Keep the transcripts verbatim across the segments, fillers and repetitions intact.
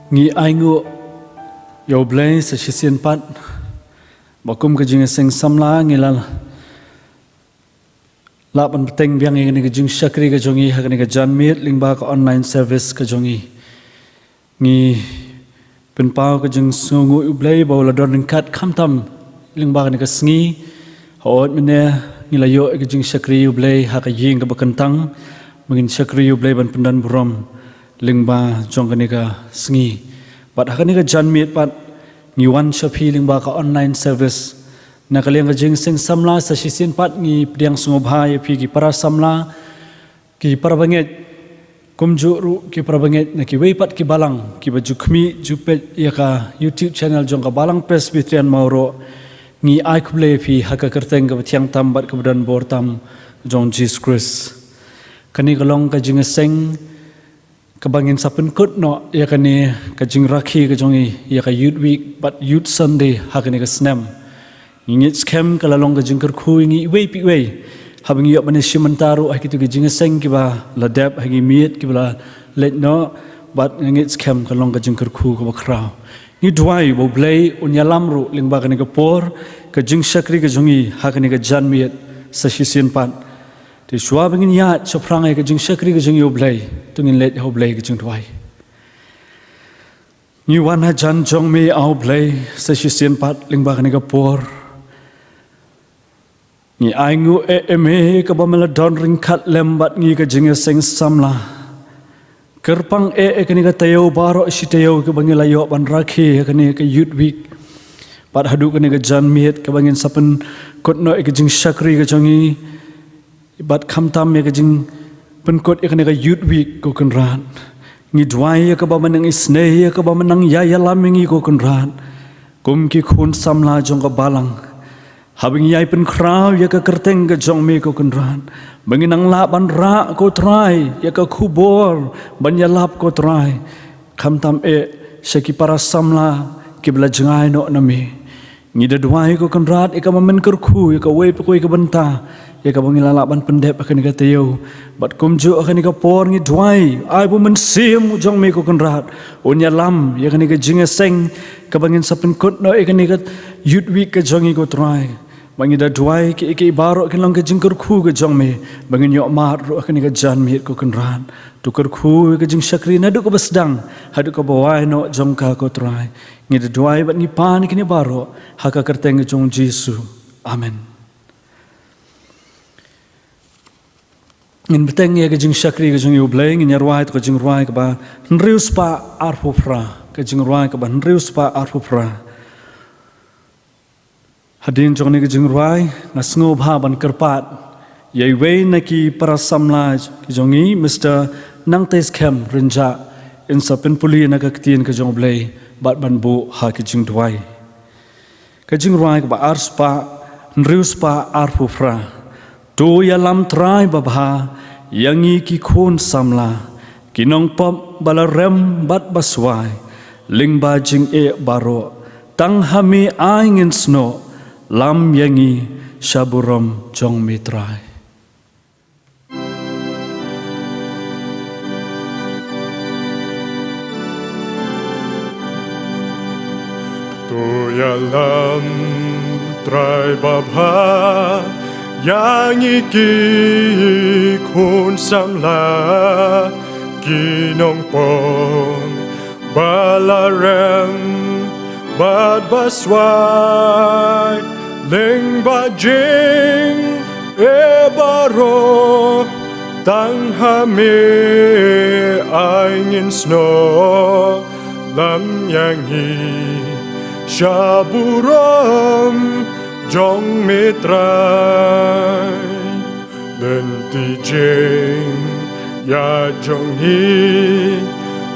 Ngi ainguh ïa U Blei sa shisien pat ba kum ka jingïaseng samla ngi la lah ban bteng biang ïa kane ka jingshakri ka jong ngi ha kane ka janmiet lyngba ka online service ka jong ngi. Ngi pynpaw ka jingsngewnguh ïa U Blei ba u la don ryngkat khamtam lyngba kane ka sngi. Hooid mynne ngi la ïoh ïa ka jingshakri ïa U Blei ha ka ïing kaba kyntang, ba ngin shakri ïa U Blei ban pyndonburom lyngba jong kane ka sngi. Bad ha kane ka janmiet pat ngi wan sha phi lyngba ka online service. Na ka liang ka jingïaseng samla sa shisien pat ngi pdiang sngewbha ïa phi ki para samla, ki para bangeit, kumjuh ruh ki para bangeit na kiwei pat ki balang kiba ju khmih ju peit ïa ka YouTube channel jong ka Balang Presbyterian Mawroh. Ngi ai khublei ïa phi ha ka kyrteng kaba thiang tam bad kaba donbor tam jong Jisu Khrist. Kane ka long ka jingïaseng kaba ngin sa pynkut noh ïa kane ka jingrakhe ka jong ngi ïa ka Youth Week bad Youth Sunday ha kane ka snem. Ngi ngeit skhem ka la long ka jingkyrkhu ïa ngi iwei pa iwei. Haba ngi ïoh ban ïashim bynta ruh ha kito ki jingïaseng kiba la dep ha ki miet kiba la leit noh, bad ngi ngeit skhem ka long ka jingkyrkhu kaba khraw. Ngi duwai ba U Blei un ïalam ruh lyngba kane ka por ka jingshakri ka jong ngi ha kane ka janmiet sa shisien pat. Te shuwa ba ngin ïaid shaphrang ïa ka jingshakri ka jong ngi ïa U Blei, to ngin leit ha U Blei ka jingduwai. Ngi wan hajan jong me A U Blei sa shisien pat lyngba kane ka por. Ngi ainguh eh ïa me kaba me la don ryngkat lem bad ngi ka jingïaseng samla. Kyrpang eh ïa kane ka taïew baroh shi taïew kaba ngi la ïoh ban rakhe ïa kane ka Youth Week. Bad haduh kane ka janmiet kaba ngin sa pynkut noh ïa ka jingshakri ka jong ngi. Bad khamtam ïa ka jingpynkut ïa kane ka Youth Week ko Kynrad. Ngi duwai ïa kaba me nang isynei, ïa kaba me nang ïa ïalam ïa ngi ko Kynrad. Kum ki khun samla jong ka balang. Haba ngi ïai pynkhraw ïa ka kyrteng ka jong me ko Kynrad. Ba ngin nang lah ban rah ko Trai, ïa ka khubor, ban ïalap ko Trai. Khamtam eh sha ki para samla kiba la jngai noh na me. Ngi da duwai ko Kynrad ïa kaba men kyrkhu ïa kawei pa kawei ka bynta ïa kaba ngi la lah ban pyndep ha kane ka taïew. Bad kumjuh ha kane ka por ngi duwai ai ba u Mynsiem u jong me ko Kynrad un ïalam ïa kane ka jingïaseng kaba ngin sa pynkut noh ïa kane ka Youth Week ka jong ngi ko Trai. Ba ngi da duwai ki, ki baroh kin long ka jingkyrkhu ka jong me ba ngin ïoh mad ruh ha kane ka janmiet ko Kynrad. To kyrkhu ïa ka jingshakri naduh kaba sdang haduh kaba wai noh jong ka ko Trai. Ngi da duwai bad ngi pan ïa kine baroh ha ka kyrteng ka jong Jisu. Amen. Ngin bteng ïa ka jingshakri ka jong U Blei, ngin ïa rwai to ka jingrwai kaba hynriew spah arphew phra, ka jingrwai kaba hynriew spah arphew phra. Hadien jong kane ka jingrwai nga sngewbha ban kyrpad ïa iwei na ki para samla ki jong ngi, Mister Nangteiskhem Rynjah, in sa pynpule na ka ktien ka jong U Blei bad ban buh ha ki jingduwai. Ka jingrwai kaba ar spah, hynriew spah arphew phra. To ïalam Trai babha ïa ngi ki khun samla, ki nongpop ba la rem bad ba swai, lyngba jingeh baroh, tang ha me ai ngin snoh, lam ïa ngi sha burom jong me Trai. To ïalam Trai babha ïa ngi ki khun samla, ki nongpop ba la rem bad ba swai, lyngba jingeh baroh, tang ha me ai ngin snoh, lam ïa ngi sha burom jong me Trai. Lynti jingïaid jong ngi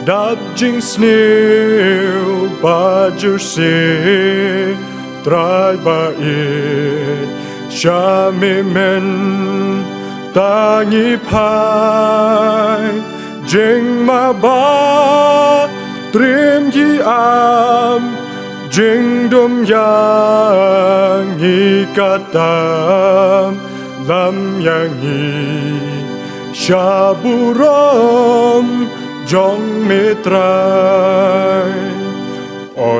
dap jingsniew ba jur sih, Trai ba ïeit, sha me mynta ngi phai. Jingma ba triem ngi am, jingdum ïa ngi katta, lam ïa ngi sha burom jong me Trai.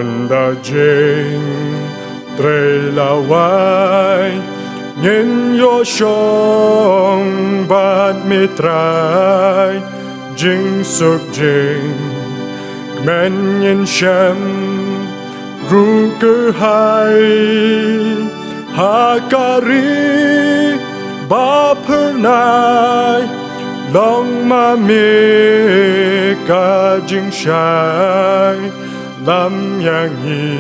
Da jingtrei lawei ngin ïoh shong bad me Trai, jingsuk jingkmen ngin shem ruh kyrhai ha ka ri ba phyrnai. Long ma me ka jingshai lam ïa ngi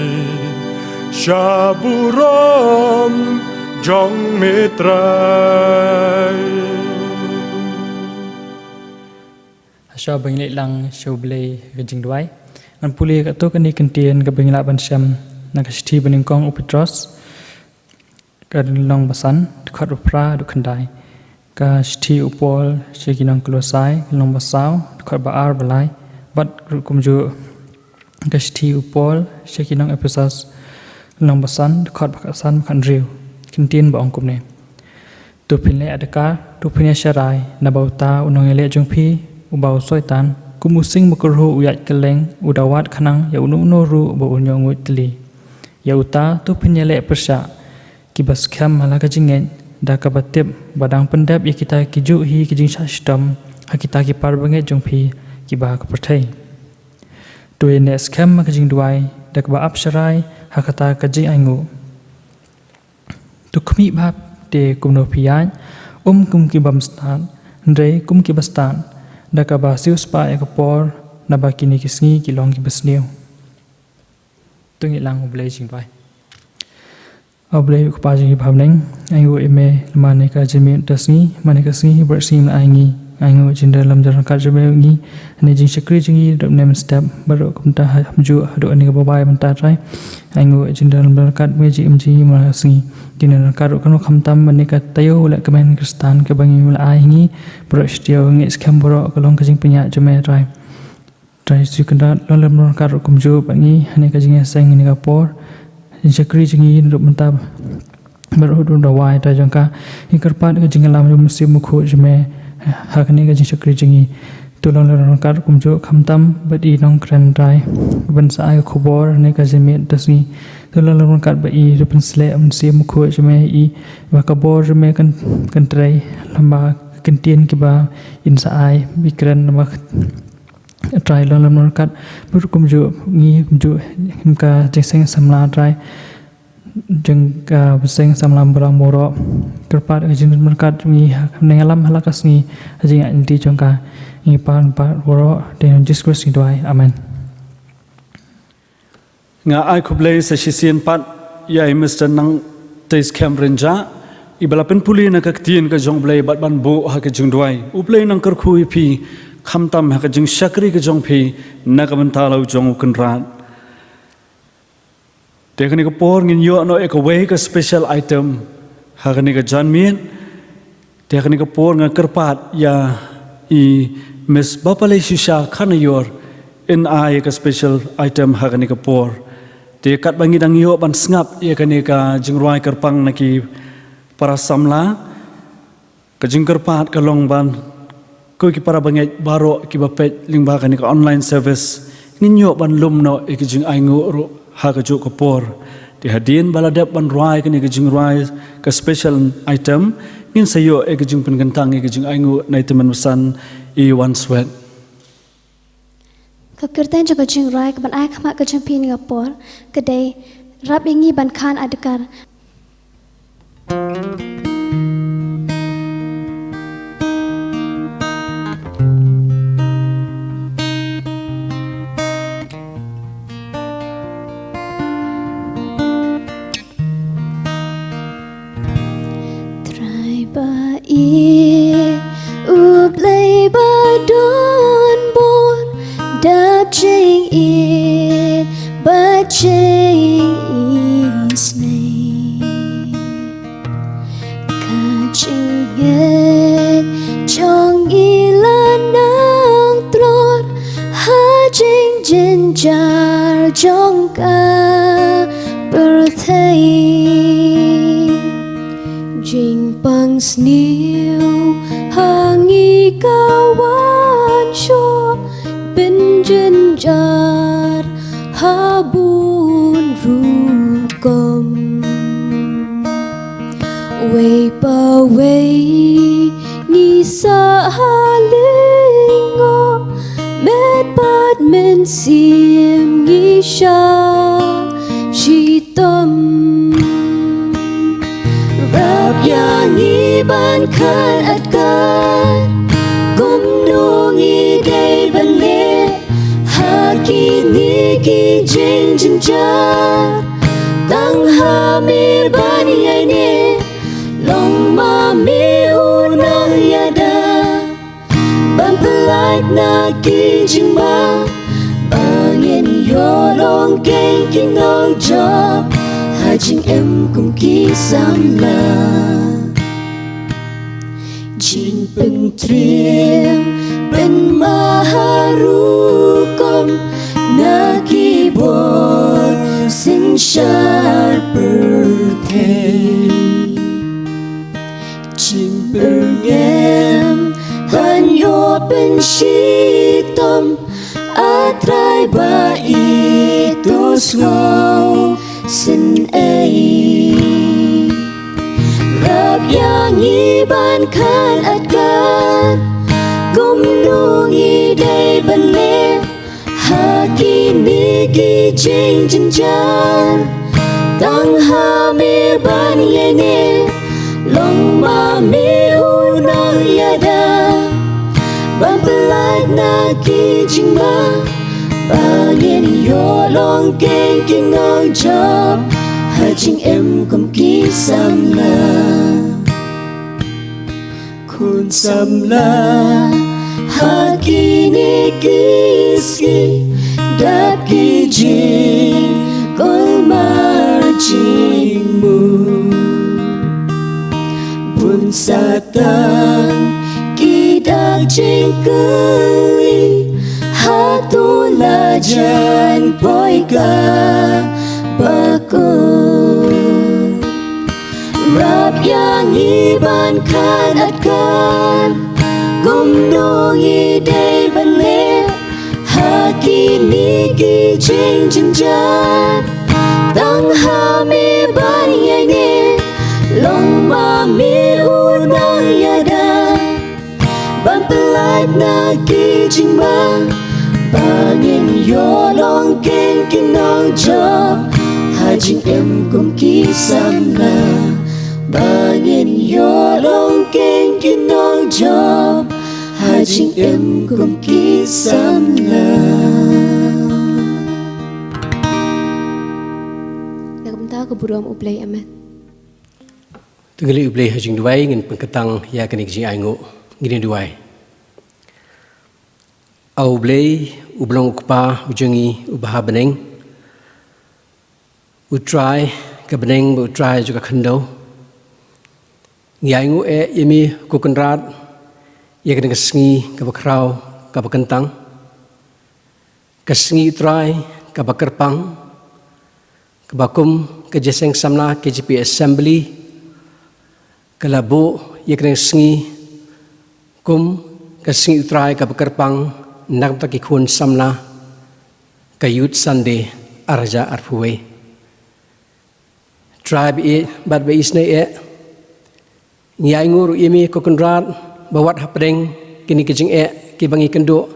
sha burom jong me Trai. Sha ba ngin leit lang sha U Blei ka jingduwai, ngan pule katto katne ki ktien kaba ngi lah ban shem na ka shithi ba nyngkong u Petros, ka lynnong ba san, dkhot ba phra haduh khyndai. Ka shithi u Paul sha ki nong Kolosai, lynnong ba saw, dkhot ba ar ba lai. Bad ruh kumjuh ka shithi u Paul sha ki nong Ephesos, lynnong ba san, dkhot ba khatsan ba khathynriew. Ki ktien ba ong kumne: To phin leh adkar, to phin ïasharai, naba uta u nongïaleh jong phi, uba u Soitan, kum u sing bakyrhuh u ïaid kylleng, u da wad khnang ïa uno uno ruh ba un ïoh nguid tylli. Ïa uta to phin ïaleh pyrshah, kiba skhem ha la ka jingngeit, da kaba tip ba dang pyndep ïa kita kijuh hi ki jingshah shitom ha kita ki para bangeit jong phi kiba ha ka pyrthei. To ïaneh skhem ha ka jingduwai da kaba ap sharai ha kata ka jingainguh. To khmih bha te kumno phi ïaid, ym kum ki bymstad, hynrei kum kiba stad, da kaba siewspah ïa ka por, naba kine ki sngi ki long kiba sniew. To ngin ïa lang ha U Blei jingduwai. A Blei U Kpa jong ngi ba ha bneng, ainguh ïa me namar kane ka jingmut ka sngi, namar kane ka sngi baroh shi sngi me la ai ngi. Ainguh ïa ka jingdon lam jingryngkat jong me ïa ngi, ïa kane ka jingshakri jong ngi, naduh mynne mynstep, baroh kumta ha, hamjuh haduh kane kaba wan mynta Trai. Ainguh ïa ka jingdon lam jingryngkat me, jingim jong ngi namar kane ka sngi. Jingdon ryngkat ruh kano khamtam, namar kane ka taïew leh kmen Khristan kaba me la ai ha ngi, baroh shi taïew, ngeit skhem baroh ka long ka jingpynïaid jong me Trai. Trai Jisu Kynrad, long lem long ryngkat ruh kumjuh bad ngi ha kane ka jingïaseng, ha kane ka por. Jingshakri jong ngi naduh mynta bad ruh haduh dawai Trai jong ka. Ngi kyrpad ka jingïalam jong u Mynsiem Bakhuid jong me ha kane ka jingshakri jong ngi. To long lem long ryngkat ruh kumjuh khamtam bad i nongkren Trai, ban sa ai ka khubor ha kane ka jingmut ka sngi. To long lem long ryngkat bad i, to pynsleh u Mynsiem Bakhuid jong me, i ba ka bor jong me kan, kan trei lyngba ki ktien kiba in sa ai, ba i kren lyngba Trai, long lem long ryngkat bad kumjuh ngi, kumjuh ka jingseng samla Trai, jong ka ba seng samla balang baroh. Kyrpad ka jingdon ryngkat jong ngi ha kane ka ïalam ha la ka sngi, ha ka jingïaid lynti jong ka. Ngi pan pat baroh, ha ka kyrteng Jisu Khrist ngi duwai. Amen. Nga ai khublei sa shisien pat ïa i Mister Nangteiskhem Rynjah, iba la pynpule na ka ktien ka jong U Blei bad ban buh ha ka jingduwai. U Blei un nang kyrkhu ïa phi khamtam ha ka jingshakri ka jong phi na ka bynta la u jong u Kynrad. Te ha kane ka por ngin ïoh noh ïa kawei ka special item ha kane ka janmiet. Te ha kane ka por nga kyrpad ïa i Miss Bapalei Shisha Khanaior, in ai ka special item ha kane ka por. Te katba ngi dang ïoh ban sngap ïa kane ka jingrwai kyrpang na ki para samla, ka jingkyrpad ka long ban, ko ki para bangeit baroh kiba peit lyngba kane ka online service, ngin ïoh ban lum noh ïa ka jingainguh ruh ha kajuh ka por. Te hadien ba la dep ban rwai kane ka jingrwai, ka special item, ngin sa ïoh ïa ka jingpynkyntang ïa ka jingainguh na i tymmen basan i Wanswet. Ka kyrteng jong ka jingrwai kaban ai khmat ka jong phi ha kane ka por ka dei Rap ïa ngi ban khan adkar. Trai ba ïeit, U Blei ba don bor, dap jingïeit bad jingisynei. Ka jingngeit jong ngi la nang tlot ha jingjynjar jong ka pyrthei. Jingpang sniew ha ngi ka wan shuh, pynjynjar ha bu rukom. Wei pa wei ngi sa ha lyngngoh, met bad mynsiem ngi shah shitom. Wrap ïa ngi ban khang atkar kumno ngi dei ban leh ha kine ki jingjynjar. Tang ha me ban ïaineh, long ma me u nongïada ban pyllait na ki jingma ba ngin ïoh long keiñ ki nongjop ha jingim kum ki samla. Jingpyntreikam pynmah ha rukom na ki bor synshar pyrthei. Jingpyrngem ban ïoh pynshitom, A Trai ba ïeit, to sngewsynei. Wrap ïa ngi ban khang atkar kumno ngi dei ban leh ha kine ki jingjynjar. Tang ha me ban ïaineh, long ma me u nongïada ban pyllait na ki jingma ba ngin ïoh long keiñ ki nongjop ha jingim kum ki samla. Khun samla ha kine ki sngi, dap ki jingkulmar jingmut. Bun satan ki dak jingkylli, hato la jan poi kaba kut. Wrap ïa ngi ban khang atkar kumno ngi dei ban leh ha kine ki jingjynjar. Tang ha me ban ïaineh, long ma me u nongïada ban pyllait na ki jingma ba ngin ïoh long keiñ ki nongjop ha jingim kum ki samla. Ba ngin ïoh long keiñ ki nongjop ha jingim kum ki samla. Da ka bynta ka burom U Blei, amen. To ngin ïa U Blei ha jingduwai, ngin pynkyrtang ïa kane ka jingainguh, ngin ïa duwai. A U Blei, uba long U Kpa u jong ngi uba ha bneng, U Trai ka bneng bad U Trai jong ka khyndew, ngi ainguh eh ïa me ko Kynrad ïa kane ka sngi kaba khraw kaba kyntang, ka sngi U Trai kaba kyrpang, kaba kum ka Jingïaseng Samla K J P Assembly ka la buh ïa kane ka sngi kum ka sngi U Trai kaba kyrpang na ka bynta ki khun samla, ka Youth Sunday ar hajar arphew wei. Trai ba ïeit bad ba isynei eh, ngi ainguh ruh ïa me ko Kynrad ba wat hapdeng kine ki jingeh kiba ngi kynduh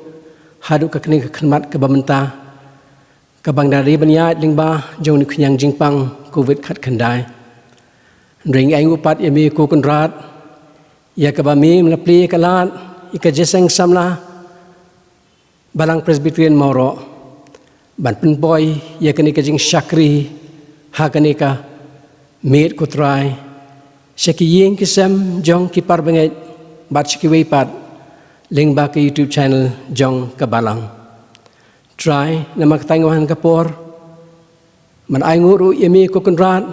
haduh ka kane ka khyrmat kaba mynta, kaba ngi la dei ban ïaid lyngba jong une u khñiang jingpang Covid khatkhyndai. Hynrei ngi ainguh pat ïa me ko Kynrad ïa kaba me la plie ka lad ïa ka Jingïaseng Samla Balang Presbyterian Mawroh ban pynpoi ïa kane ka jingshakri ha kane ka miet, ko Trai, sha ki ïing ki sem jong ki para bangeit bad sha kiwei pat lyngba ka YouTube channel jong ka Balang. Trai, namar kata ngi wan ha kane ka por ban ainguh ruh ïa me ko Kynrad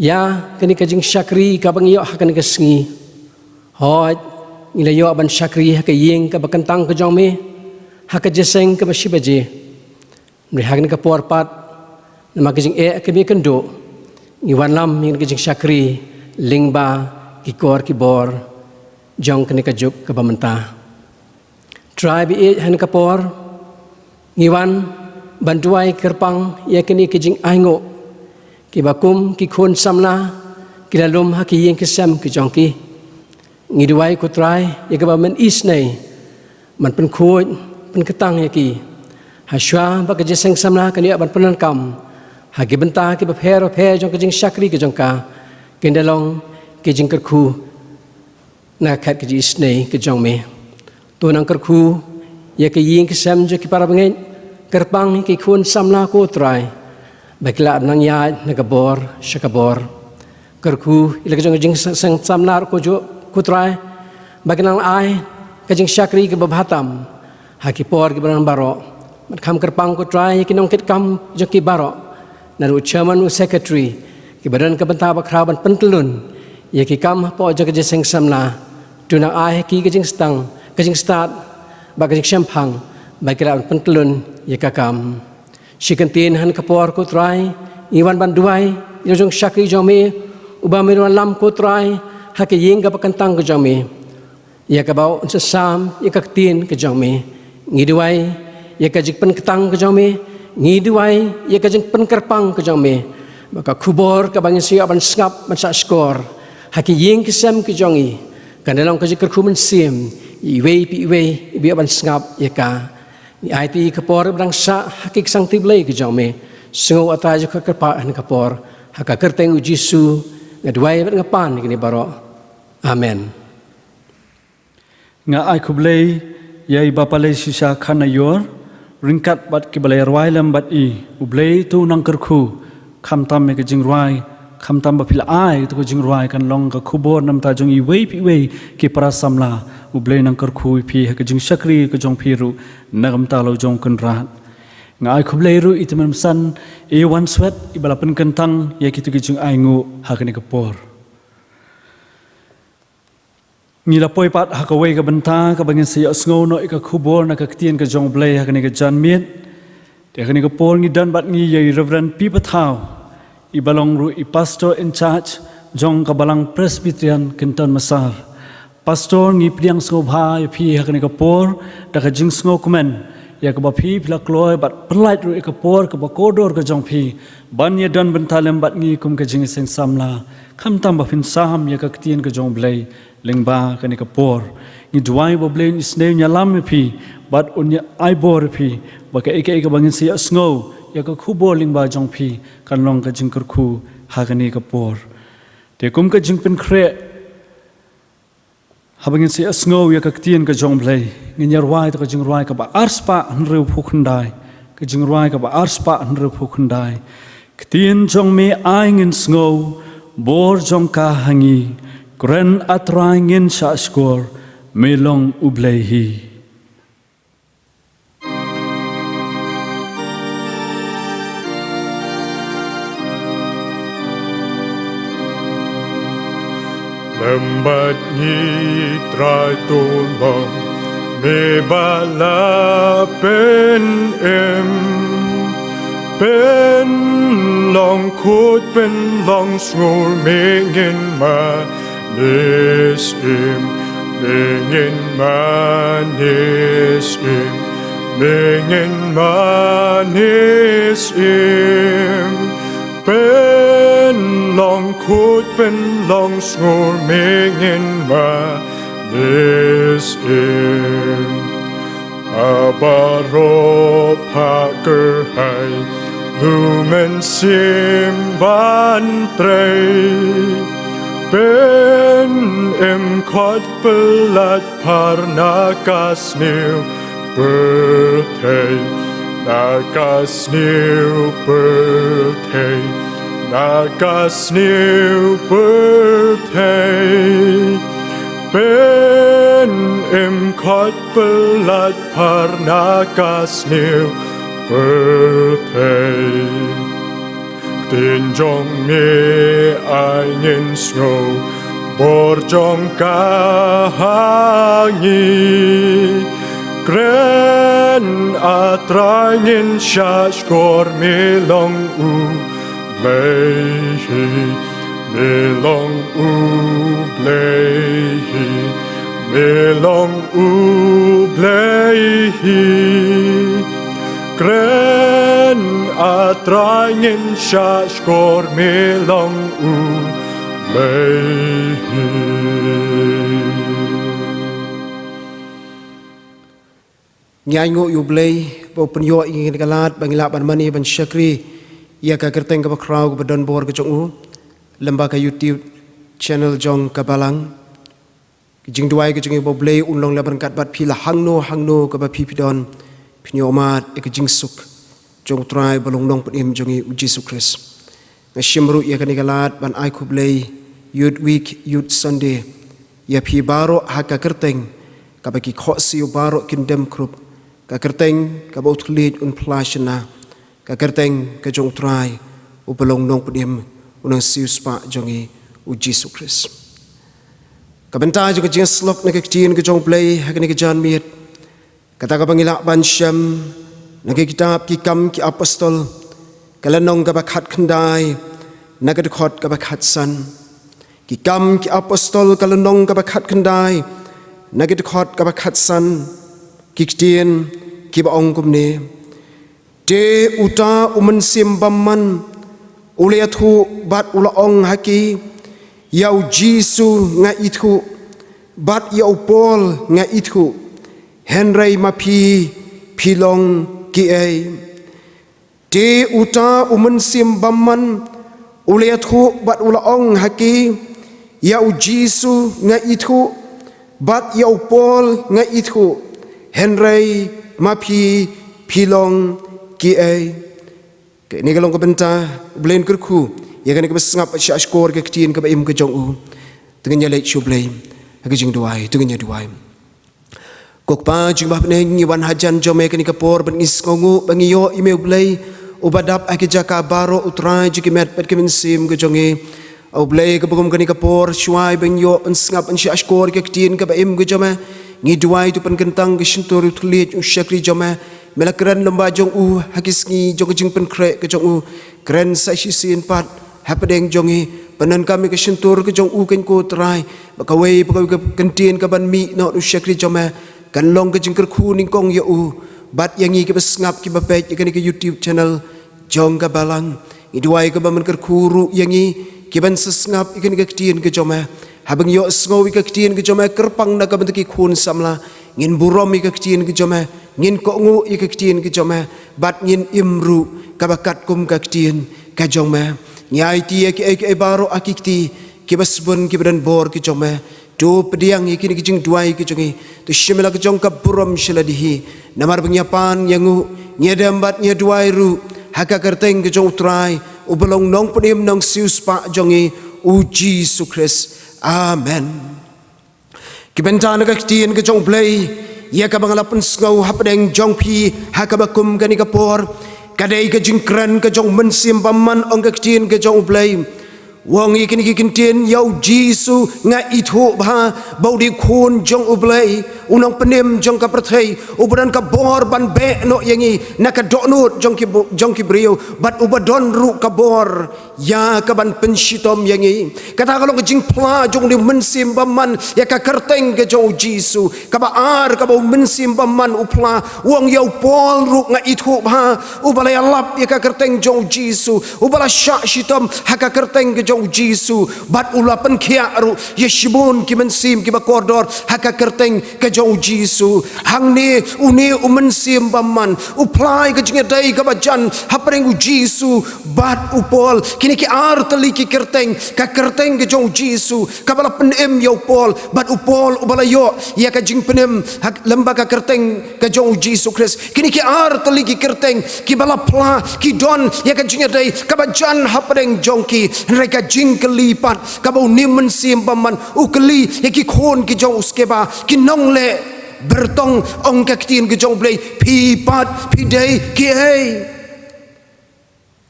ïa kane ka jingshakri kaba ngi ïoh ha kane ka sngi. Hooid, ngi la ïoh ban shakri ha ka ïing kaba kyntang ka jong me, ha ka jingïaseng kaba shi baje. Hynrei ha kane ka por pat, namar ka jingeh kaba me kynduh, ngi wanlam ïa kane ka jingshakri lyngba ki kor ki bor jong kane ka juk kaba mynta. Trai ba ïeit, ha kane ka por ngi wan ban duwai kyrpang ïa kine ki jingainguh kiba kum ki khun samla ki la lum ha ki ïing ki sem ki jong ki. Ngi duwai ko Trai ïa kiba men isynei ban pynkhuid, pynkyrtang ïa ki, ha shuwa ba ka jingïaseng samla kan ïoh ban pyndonkam ha ki bynta kiba pher ba pher jong ka jingshakri ka jong ka, kin da long ki jingkyrkhu na ka khet ka jingisynei ka jong me. To nang kyrkhu ïa ka ïing ka sem jong ki para bangeit, kyrpang ïa ki khun samla ko Trai, ba ki lah ban nang ïaid na ka bor sha ka bor. Kyrkhu ïa la ka jong ka jingseng samla ko jong ko Trai, ba ki nang ai ka jingshakri kaba bha tam ha ki por kiba nang baroh. Bad kham kyrpang ko Trai ïa ki nongkitkam jong ki baroh, naduh u chairman, u secretary, kiba don ka bynta bakhraw ban pyntyllun ïa ki kam hapoh jong ka jingïaseng samla. To nang ai ha ki ka jingstad, ka jingstad bad ka jingshemphang ba ki lah ban pyntyllun ïa ka kam. Shi kyntien ha kane ka por ko Trai, ngi wan ban duwai ïa u jong shakri jong me, uba me wan lam ko Trai ha ka ïing kaba kyntang ka jong me, ïa kaba un sa sam ïa ka ktien ka jong me. Ngi duwai ïa ka jingpynkyrtang ka jong me, ngi duwai ïa ka jingpynkyrpang ka jong me, ba ka khubor kaba ngin sa ïoh ban sngap ban sah shkor ha ki ïing ki sem ki jong ngi, kan da long ka jingkyrkhu mynsiem ïa iwei pa iwei iba ïoh ban sngap ïa ka. Ngi aiti ïa ka por ba dang sah ha ki ksangti Blei ki jong me. Sngew A Trai jong ka kyrpad ha kane ka por. Ha ka kyrteng U Jisu nga duwai bad nga pan ïa kine baroh. Amen. Nga ai khublei ïa i Bapalei Shisha Khanaior ryngkat bad kiba la rwai lem bad i. U Blei to nang kyrkhu khamtam ïa ka jingrwai, khamtam ba phi la ai ïa ka jingrwai kan long ka khubor na ka bynta jong iwei pa iwei ki para samla. U Blei nang kyrkhu ïa phi ha ka jingshakri ka jong phi ruh na ka bynta la u jong u Kynrad. Nga ai khublei ruh ïa i tymmen basan, i Wanswet, iba la pynkyntang ïa kito ki jingainguh ha kane ka por. Ngi la poi pat ha kawei ka bynta kaba ngin sa ïohsngew noh ïa ka khubor na ka ktien ka jong U Blei ha kane ka janmiet. Te ha kane ka por ngi don bad ngi ïa i Reverend P Pathaw, iba long ruh i Pastor in charge jong ka Balang Presbyterian Kynton Massar. Pastor, ngi pdiang sngewbha ïa phi ha kane ka por da ka jingsngewkmen ïa kaba phi, phi la kloi bad pynlait ruh ïa ka por kaba kordor ka jong phi ban ïa don bynta lem bad ngi kum ka jingïaseng samla. Khamtam ba phin sam ïa ka ktien ka jong U Blei lyngba kane ka por. Ngi duwai ba U Blei un isynei, un ïalam ïa phi bad un ïa ai bor ïa phi, ba kaei kaei kaba ngin sa ïohsngew ïa ka khubor lyngba jong phi kan long ka jingkyrkhu ha kane ka por. Te kum ka jingpynkhreh, haba ngin sa ïohsngew ïa ka ktien ka jong U Blei, ngin ïa rwai ïa ka jingrwai kaba arspah hynriewphew khyndai. Ka jingrwai kaba arspah hynriewphew khyndai. Ktien jong me ai ngin sngew, bor jong ka ha ngi. Kren A Trai ngin shah shkor, me long U Blei hi. Lem bad ngi Trai, to long me ba la pynim, pynlong khuid, pynlong sngur, me ngin ma- ne shim, me ngin ma- ne shim, me ngin ma- ne shim. Pynlong khuid, pynlong sngur, me ngin ma- ne shim. Haba baroh pha kyrhai, lu mynsiem ban trei, pynim, khot, pyllait, phar na ka sniew pyrthei, na ka sniew pyrthei, na ka sniew pyrthei. Pynim, khot, pyllait, phar na ka sniew pyrthei. Ktien jong me ai ngin sngew, bor jong ka ha ngi. Kren A Trai ngin shah shkor, me long U Blei hi, me long U Blei hi, me long U Blei hi. Kren A Trai, ngin shah shkor me long U Blei hi. Ngi ainguh ïa U Blei ba u pynïoh ïa ngi kane ka lad ba ngi lah ban mane ban shakri ïa ka kyrteng kaba khraw kaba donbor ka jong u lyngba ka YouTube channel jong ka Balang. Ka jingduwai ka jong ngi ba U Blei un long leh ryngkat bad phi la hangno hangno kaba phi phi don, phin ïoh mad ïa ka jingsuk jong U Trai uba long Nongpynim jong ngi U Jisu Khrist. Nga shim ruh ïa kane ka lad ban ai khublei Youth Week, Youth Sunday ïa phi baroh ha ka kyrteng kaba ki khohsiew baroh kin dem khrup, ka kyrteng kaba U Thylliej un phla shynna, ka kyrteng ka jong U Trai uba long Nongpynim, U Nongsiewspah jong ngi U Jisu Khrist. Ka bynta jong ka jingïasyllok na ka ktien ka jong U Blei ha kane ka janmiet, kata kaba ngi lah ban shem na ka kitab Ki Kam Ki Apostol, ka lynnong kaba khatkhyndai, na ka dkhot kaba khatsan. Ki Kam Ki Apostol, ka lynnong kaba khatkhyndai, na ka dkhot kaba khatsan. Ki ktien kiba ong kumne: Te uta U Mynsiem Bymman u la ïathuh bad u la ong ha ki, ïa U Jisu nga ithuh, bad ïa u Paul nga ithuh, hynrei ma phi, phi long kiei? Te uta U Mynsiem Bymman u la ïathuh bad u la ong ha ki, ïa U Jisu nga ithuh, bad ïa u Paul nga ithuh, hynrei ma phi, phi long kiei? Kane ka long ka bynta, U Blei un kyrkhu ïa kane kaba sngap shah shkor ka ktien kaba im ka jong u. To ngin ïaleit sha U Blei ha ka jingduwai, to ngin ïaduwai. Ko Kpa jong ngi ba ha bneng, ngi wan hajan jong me kane ka por ban ngi sngewnguh ba ngi ïoh ïa me U Blei uba dap ha ki jaka baroh, U Trai jong ki met bad ki mynsiem ka jong ngi. A U Blei, kaba kum kane ka por, shuwa ban ïoh ban sngap ban shah shkor ka ktien kaba im ka jong me, ngi duwai to pynkyntang ka shyntur U Thylliej, U Shakri jong me. Me la kren lyngba jong u ha ki sngi jong ka jingpynkhreh ka jong u, kren sa shisien pat hapdeng jong ngi. Pyndonkam ïa ka shyntur ka jong u, kynkoh Trai, ba kawei pa kawei ka ktien kaban mih na U Shakri jong me kan long ka jingkyrkhu nyngkong ïa u bad ïa ngi kiba sngap kiba peit ïa kane ka YouTube channel jong ka Balang. Ngi duwai kaba men kyrkhu ruh ïa ngi kiban sa sngap ïa kane ka ktien ka jong me. Haba ngi ïohsngew ïa ka ktien ka jong me kyrpang na ka bynta ki khun samla, ngin burom ïa ka ktien ka jong me, ngin kohnguh ïa ka ktien ka jong me, bad ngin im ruh kaba katkum ka ktien ka jong me. Ngi aiti ïa kiei kiei baroh ha ki kti kiba sbun kiba donbor ki jong me. To pdiang ïa kine ki jingduwai ki jong ngi, to shim ïa la ka jong ka burom sha lade hi. Namar ba ngi ïa pan ïa nguh, ngi ïa dem bad ngi ïa duwai ruh ha ka kyrteng ka jong U Trai uba long Nongpynim Nongsiewspah jong ngi U Jisu Khrist. Amen. Ki bynta na ka ktien ka jong U Blei ïa kaba nga la pynsngew hapdeng jong phi ha kaba kum kane ka por, ka dei ka jingkren ka jong U Mynsiem Bymman, ong ka ktien ka jong U Blei. U ong ïa kine ki kyntien: ïa U Jisu nga ithuh bha ba u dei Khun jong U Blei, U Nongpynim jong ka pyrthei, uba don ka bor ban beh noh ïa ngi na ka dohnud jong ki, jong ki briew, bad uba don ruh ka bor ïa kaban pynshitom ïa ngi. Kata ka long ka jingphla jong U Mynsiem Bymman ïa ka kyrteng ka jong U Jisu. Kaba ar kaba U Mynsiem Bymman u phla, u ong ïa u Paul ruh nga ithuh bha, uba la ïalap ïa ka kyrteng jong U Jisu, uba la shah shitom ha ka kyrteng ka jong U Jisu, bad u la pynkhiah ruh ïa shibun ki mynsiem kiba kordor ha ka kyrteng ka jong U Jisu. Hangne une U Mynsiem Bymman u phla ïa ka jingïadei kaba jan hapdeng U Jisu bad u Paul. Kine ki ar tylli ki kyrteng, ka kyrteng ka jong U Jisu kaba la pynim ïa u Paul, bad u Paul uba la ïoh ïa ka jingpynim ha, lyngba ka kyrteng ka jong U Jisu Khrist. Kine ki ar tylli ki kyrteng kiba la phla ki don ïa ka jingïadei kaba jan hapdeng jong ki. Hynrei ka jingkylli pat kaba une U Mynsiem Bymman u kylli ïa ki khun ki jong u Skeva, ki nongleh byrtong, ong ka ktien ka jong U Blei: Phi pat phi dei kiei?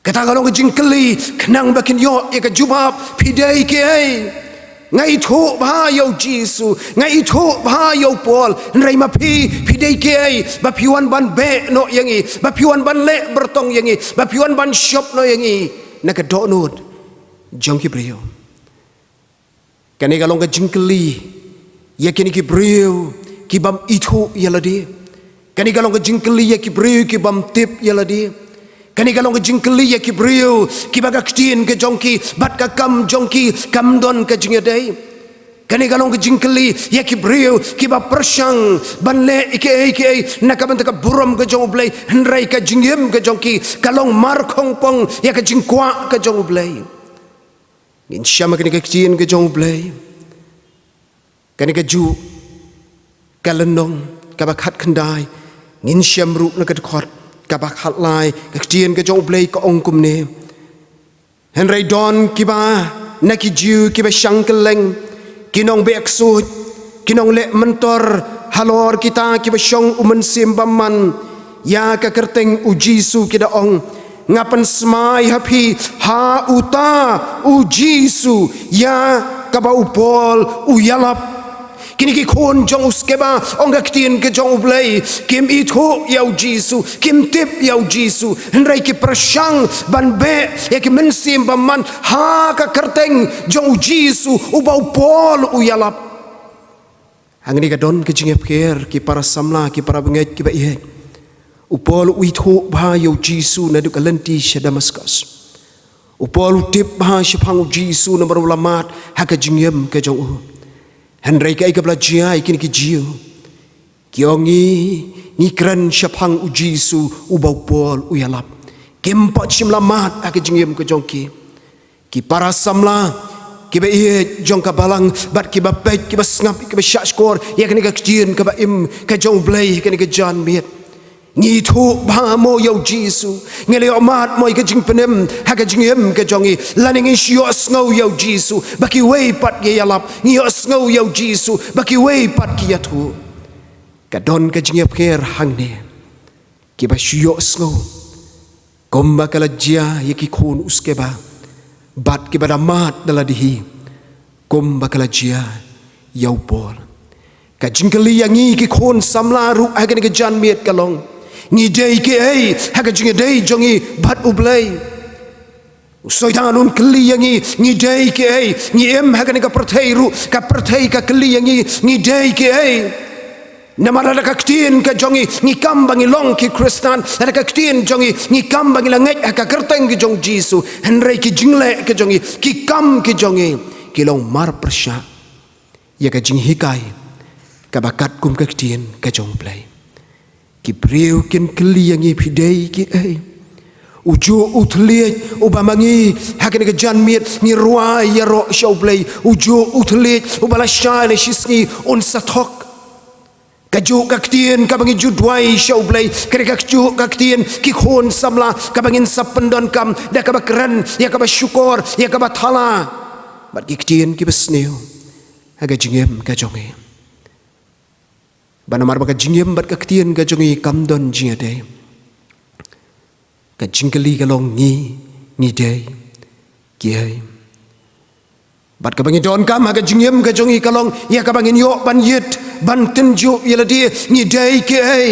Kata ka long ka jingkylli khnang ba kin ïoh ïa ka jubab: Phi dei kiei? Nga ithuh bha ïa U Jisu, nga ithuh bha ïa u Paul, hynrei ma phi, phi dei kiei ba phi wan ban beh noh ïa ngi, ba phi wan ban leh byrtong ïa ngi, ba phi wan ban shop noh ïa ngi na ka dohnud jong ki briew? Kane ka long ka jingkylli ïa kine ki briew ki bym ithuh ïa lade. Kane ka long ka jingkylli ïa ki briew ki bym tip ïa lade. Kane ka long ka jingkylli ïa ki briew kiba ka ktien ka jong ki bad ka kam jong ki kam don ka jingïadei. Kane ka long ka jingkylli ïa ki briew kiba pyrshang ban leh ïa kiei kiei na ka bynta ka burom ka jong U Blei, hynrei ka jingim ka jong ki ka long markhongpong ïa ka jingkwah ka jong U Blei. Ngin shem ha kane ka ktien ka jong U Blei. Kane kajuh ka lynnong kaba khatkhyndai, ngin shem ruh na ka dkhot kaba khatlai. Ka ktien ka jong U Blei ka ong kumne: Hynrei don kiba na ki Jiw kiba shang kylleng, ki nongbeh ksuid, ki nongleh myntor halor kita kiba shong U Mynsiem Bymman ïa ka kyrteng U Jisu, ki da ong: Nga pynsmai ha phi, ha uta U Jisu ïa kaba u Paul u ïalap. Kine ki khun jong u Skeva, ong ka ktien ka jong U Blei, kim ithuh ïa U Jisu, kim tip ïa U Jisu, hynrei ki pyrshang ban beh ïa ki Mynsiem Bymman ha ka kyrteng jong U Jisu uba u Paul u ïalap. Hangne ka don ka jingïapher, ki para samla, ki para bangeit kiba ïeit. U Paul u ithuh bha ïa U Jisu naduh ka lynti sha Damaskus. U Paul u tip bha shaphang U Jisu namar u la mad ha ka jingim ka jong u. Hynrei kaei kaba la jia ïa kine ki Jiw? Ki ong, ngi, ngi kren shaphang U Jisu uba u Paul u ïalap. Kim pat shym la mad ha ka jingim ka jong ki. Ki para samla kiba ïeit jong ka balang bad kiba peit, kiba sngap, kiba shahshkor ïa kane ka ktien kaba im ka jong U Blei ha kane ka janmiet. Ngi ithuh bha mo ïa U Jisu? Ngi la ïoh mad mo ïa ka jingpynim ha ka jingim ka jong ngi? Lane ngi shu ïohsngew ïa U Jisu ba kiwei pat ki ïalap, ngi ïohsngew ïa U Jisu ba kiwei pat ki ïathuh? Ka don ka jingïapher hangne. Kiba shu ïohsngew kumba ka la jia ïa ki khun u Skeva, bad kiba da mad da lade hi kumba ka la jia ïa u Paul. Ka jingkylli ïa ngi ki khun samla ruh ha kane ka janmiet ka long, ngi dei kiei ha ka jingïadei jong ngi bad U Blei? U Soitan un kylli ïa ngi, ngi dei kiei? Ngi im ha kane ka pyrthei ruh, ka pyrthei ka kylli ïa ngi, ngi dei kiei? Namar lada ka ktien ka jong ngi, ngi kam ba ngi long ki Khristan, lada ka ktien jong ngi, ngi kam ba ngi la ngeit ha ka kyrteng ka jong U Jisu, hynrei ki jingleh ka jong ngi, ki kam ki jong ngi, ki long marpyrshah ïa ka jinghikai kaba katkum ka ktien ka jong U Blei. Ki briew kin kylli ïa ngi, phi dei kiei? Ujuh u thylliej uba ma ngi ha kane ka janmiet ngi rwai ïaroh sha U Blei, ujuh u thylliej uba lashai lashisngi un sa thok. Kajuh ka ktien kaba ngi ju duwai sha U Blei, kane kajuh ka ktien ki khun samla kaba ngin sa pyndonkam da kaba kren, ïa kaba shukor, ïa kaba thala, bad ki ktien kiba sniew ha ka jingim ka jong ngi. Ba namar ba ka jingim bad ka ktien ka jong ngi kam don jingïadei. Ka jingkylli ka long, ngi, ngi dei kiei? Bad kaba ngi donkam ha ka jingim ka jong ngi ka long, ïa kaba ngin ïoh ban ïit, ban tynjuh ïa lade, ngi dei kiei?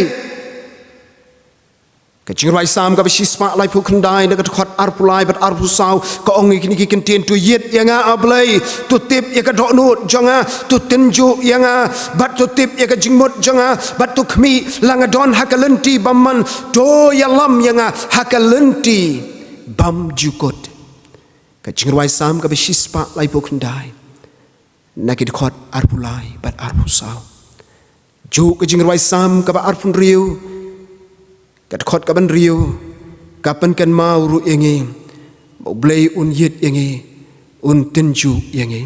Ka Jingrwai Salm kaba shispah laiphew khyndai, na ka dkhot arphew lai bad arphew saw, ka ong ïa kine ki kyntien: To ïit ïa nga, A Blei, to tip ïa ka dohnud jong nga, to tynjuh ïa nga, bad to tip ïa ka jingmut jong nga, bad to khmih la nga don ha ka lynti bymman, to ïalam ïa nga ha ka lynti bymjukut. Ka Jingrwai Salm kaba shispah laiphew khyndai, na ki dkhot arphew lai bad arphew saw. Juh ka Jingrwai Salm kaba arphew hynriew, ka dkhot kaba hynriew, ka pynkynmaw ruh ïa ngi ba U Blei un ïit ïa ngi, un tynjuh ïa ngi.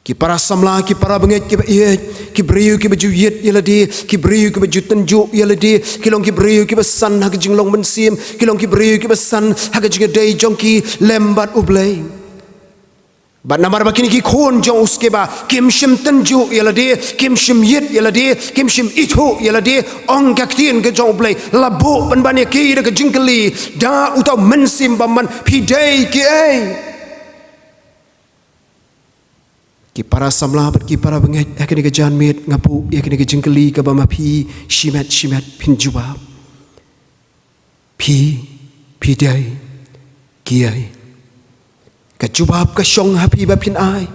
Ki para samla, ki para bangeit kiba ïeit, ki briew kiba ju ïit ïa lade, ki briew kiba ju tynjuh ïa lade, ki long ki briew kiba san ha ka jinglong mynsiem, ki long ki briew kiba san ha ka jingïadei jong ki lem bad U Blei. Bad namar ba kine ki khun jong u Skeva kim shym tynjuh ïa lade, kim shym ïit ïa lade, kim shym ithuh ïa lade, ong ka ktien ka jong U Blei, la buh pynban ïa ki da ka jingkylli da uta u Mynsiem Bymman: Phi dei kiei? Ki para samla bad ki para bangeit, ha kane ka janmiet nga buh ïa kane ka jingkylli kaba ma phi shimet shimet phin jubab. Phi, phi dei kiei? Ka jubab ka shong ha phi ba phin ai.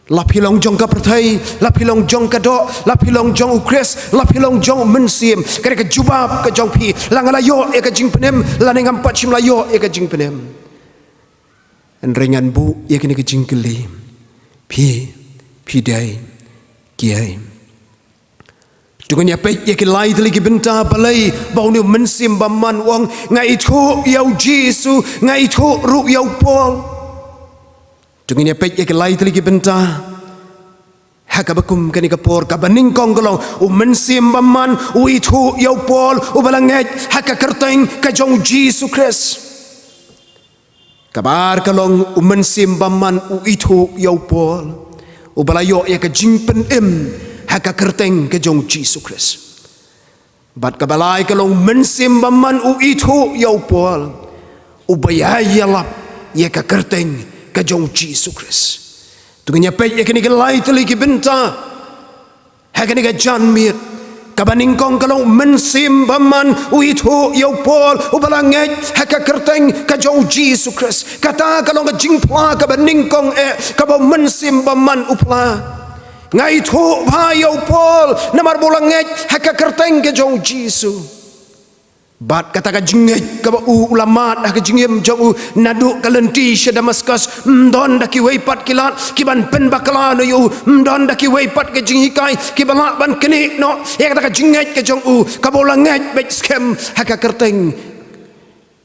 La phi long jong ka pyrthei, la phi long jong ka doh, la phi long jong u Khrist, la phi long jong u Mynsiem. Ka dei ka jubab ka jong phi, la nga la ïoh ïa ka jingpynim, lane ngam pat shym la ïoh ïa ka jingpynim. Hynrei ngan buh ïa kane ka jingkylli. Phi, phi dei kiei? To ngin ïa peit ïa ki lai tylli ki bynta, balei ba une u Mynsiem Bymman u ong, nga ithuh ïa u Jisu, nga ithuh ruh ïa u Paul. To ngin ïa peit ïa ki lai tylli ki bynta. Ha kaba kum kane ka por, kaba nyngkong ka long, u Mynsiem Bymman u ithuh ïa u Paul uba la ngeit ha ka kyrteng ka jong u Jisu Khrist. Kaba ar ka long, u Mynsiem Bymman u ithuh ïa u Paul uba la ïoh ïa ka jingpynim ha ka kyrteng ka jong u Jisu Khrist. Bad kaba lai ka long, u Mynsiem Bymman u ithuh ïa u Paul uba ïai ïalap ïa ka kyrteng ka jong u Jisu Khrist. To ngin ïa peit ïa kine ki lai tylli ki bynta ha kane ka janmiet. Kaba nyngkong ka long, u Mynsiem Bymman u ithuh ïa u Paul uba la ngeit ha ka kyrteng ka jong u Jisu Khrist. Kata ka long ka jingphla kaba nyngkong eh, kaba u Mynsiem Bymman u phla. Nga ithuh bha ïa u Paul namar ba u la ngeit ha ka kyrteng ka jong u Jisu. Bad kata ka jingngeit kaba u, u la mad ha ka jingim jong u naduh ka lynti sha Damaskus, ym don da kiwei pat ki lad ki ban pynbakla noh ïa u, ym don da kiwei pat ka jinghikai ki ba lah ban knieh noh ïa kata ka jingngeit ka jong u, kaba u la ngeit beit skhem ha ka kyrteng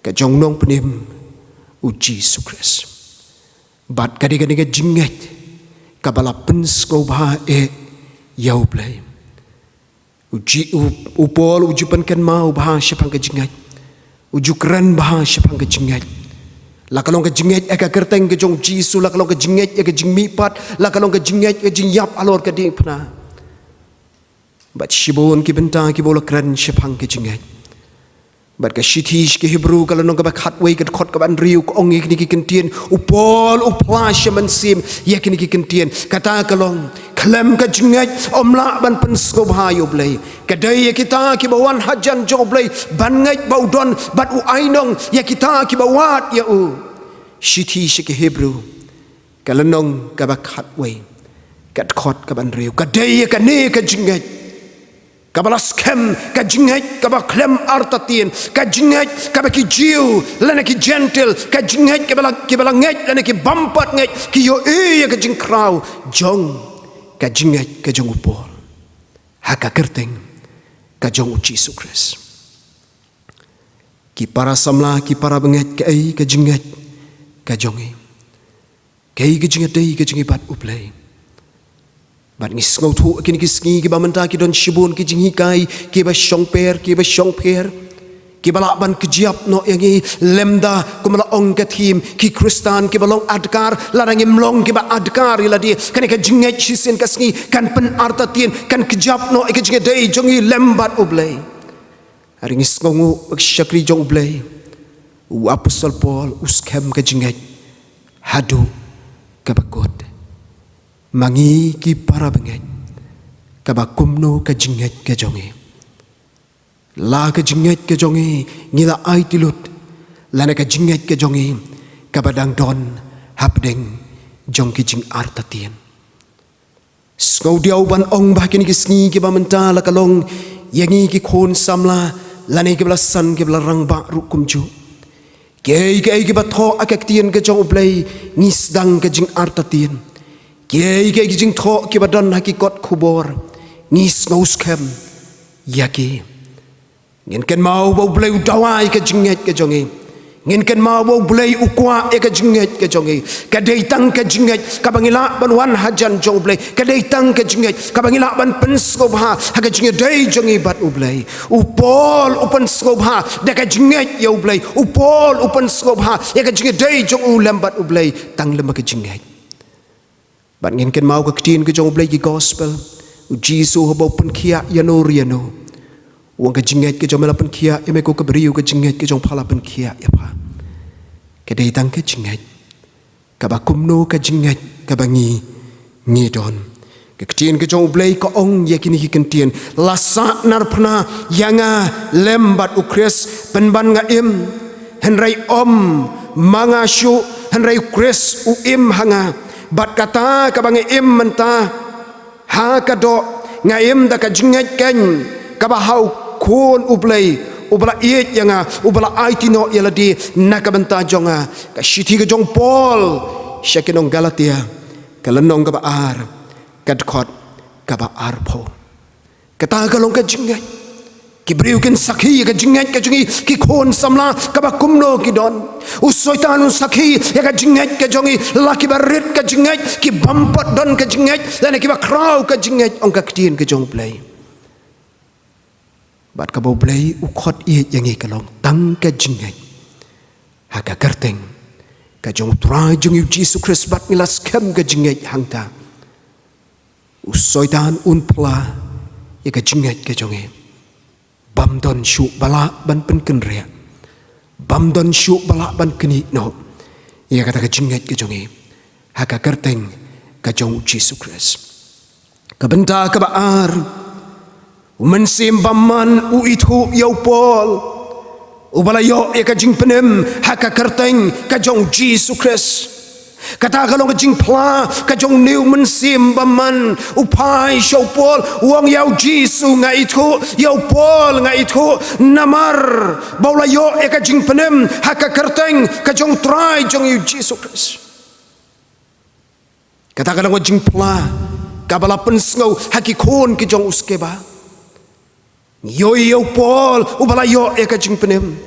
ka jong u Nongpynim, u Jisu Khrist. Bad ka dei kane ka jingngeit kaba la pynsngewbha eh ïa u Blei. U Ji-, u, u Paul u ju pynkynmaw bha shaphang ka jingngeit. U ju kren bha shaphang ka jingngeit. La ka long ka jingngeit ïa ka kyrteng ka jong u Jisu, la ka long ka jingngeit ïa ka jingmihpat, la ka long ka jingngeit ïa ka jingïap halor ka diengphna. Bad shibun ki bynta kiba u la kren shaphang ka jingngeit. Bad ka shithi sha ki Hebru ka lynnong kaba khatwei, ka dkhot kaba hynriew, ka ong ïa kine ki kyntien, u Paul u phla sha mynsiem ïa kine ki kyntien. Kata ka long, khlem ka jingngeit ym lah ban pynsngewbha ïa u Blei. Ka dei ïa kita kiba wan hajan jong u Blei ban ngeit ba u don bad u ainong ïa kita kiba wad ïa u. Shithi sha ki Hebru ka lynnong kaba khatwei, ka dkhot kaba hynriew. Ka dei ïa kane ka jingngeit kaba la skhem, ka jingngeit kaba khlem artatien, ka jingngeit kaba ki Jiw lane ki Jentil, ka jingngeit kaba la, kiba la ngeit lane ki bym pat ngeit, ki ïohi ïa ka jingkhraw jong ka jingngeit ka jong u Paul ha ka kyrteng ka jong u Jisu Khrist. Ki para samla, ki para bangeit, kaei ka jingngeit ka jong ngi? Kaei ka jingïadei ka jong ngi bad u Blei? Bad ngi sngewthuh kine ki sngi kiba mynta ki don shibun ki jinghikai kiba shongper, kiba shongpher, kiba lah ban kjia noh ïa ngi, lymda kumba la ong ka thim, ki Khristan kiba long adkar, lada ngim long kiba adkar ïa lade, kane ka jingngeit shisien ka sngi kan pynartatien, kan kjia noh ïa ka jingïadei jong ngi lem bad u Blei. Hynrei ngi sngewnguh ba u shakri jong u Blei, u Apostol Paul, u skhem ka jingngeit haduh kaba kut. Ma ngi ki para bangeit, kaba kumno ka jingngeit ka jong ngi? La ka jingngeit ka jong ngi ngi la aiti lut, lane ka jingngeit ka jong ngi kaba dang don hapdeng jong ki jingartatien? Sngewdiaw ban ong ba ha kine ki sngi kiba mynta la ka long ïa ngi ki khun samla lane kiba la san, kiba la rangbah ruh kumjuh. Kiei kiei kiba thoh ha ka ktien ka jong u Blei ngi sdang ka jingartatien. Kiei kiei ki jingthoh kiba don ha ki kot khubor ngi sngewskhem ïa ki. Ngin kynmaw ba u Blei u dawa ïa ka jingngeit ka jong ngi. Ngin kynmaw ba u Blei u kwah ïa ka jingngeit ka jong ngi. Ka dei tang ka jingngeit kaba ngi lah ban wan hajan jong u Blei. Ka dei tang ka jingngeit kaba ngi lah ban pynsngewbha ha ka jingïadei jong ngi bad u Blei. U Paul u pynsngewbha da ka jingngeit ïa u Blei. U Paul u pynsngewbha ïa ka jingïadei jong u lem bad u Blei tang lem bad ka jingngeit. Bad ngin kynmaw ka ktien ka jong u Blei, ki gospel. U Jisu haba u pynkhiah ïano re ïano, u ong ka jingngeit ka jong me la pynkhiah ïa me ko ka briew, ka jingngeit ka jong pha la pynkhiah ïa pha. Ka dei tang ka jingngeit kaba kumno ka jingngeit kaba ngi, ngi don. Ka ktien ka jong u Blei ka ong ïa kine ki kyntien, la sah narphna ïa nga lem bad u Khrist, pynban nga im, hynrei ym ma nga shuh, hynrei u Khrist u im ha nga. Bad kata kaba nga im mynta ha ka doh, nga im da ka jingngeit keiñ kaba ha u Khun U Blei, uba la ïeit ïa nga, uba la aiti noh ïa lade na ka bynta jong nga. Ka shithi ka jong u Paul sha ki nong Galatia, ka lynnong kaba ar, ka dkhot kaba arphew. Kata ka long ka jingngeit. Ki briew kin sakhi ïa ka jingngeit ka jong ngi, ki khun samla kaba kumno ki don. U Soitan un sakhi ïa ka jingngeit ka jong ngi, la kiba rit ka jingngeit, ki bym pat don ka jingngeit, lane kiba khraw ka jingngeit, ong ka ktien ka jong U Blei. Bad kaba U Blei u khot ïeit ïa ngi ka long tang ka jingngeit ha ka kyrteng ka jong U Trai jong ngi U Jisu Khrist, bad ngi la skhem ka jingngeit hangta. U Soitan un phla ïa ka jingngeit ka jong ngi. Bym don shuh ba lah ban pynkynriah, bym don shuh ba lah ban knieh noh ïa kata ka jingngeit ka jong ngi ha ka kyrteng ka jong U Jisu Khrist. Ka bynta kaba ar, U Mynsiem Bymman u ithuh ïa u Paul, uba la ïoh ïa ka jingpynim ha ka kyrteng ka jong U Jisu Khrist. Kata ka long ka jingphla ka jong une U Mynsiem Bymman, u phai sha u Paul, u ong ïa U Jisu nga ithuh, ïa u Paul nga ithuh, namar ba u la ïoh ïa ka jingpynim ha ka kyrteng ka jong U Trai jong ngi U Jisu Khrist. Kata ka long ka jingphla kaba la pynsngew ha ki khun ki jong u Skeva. Ngi ïohi ïa u Paul uba la ïoh ïa ka jingpynim.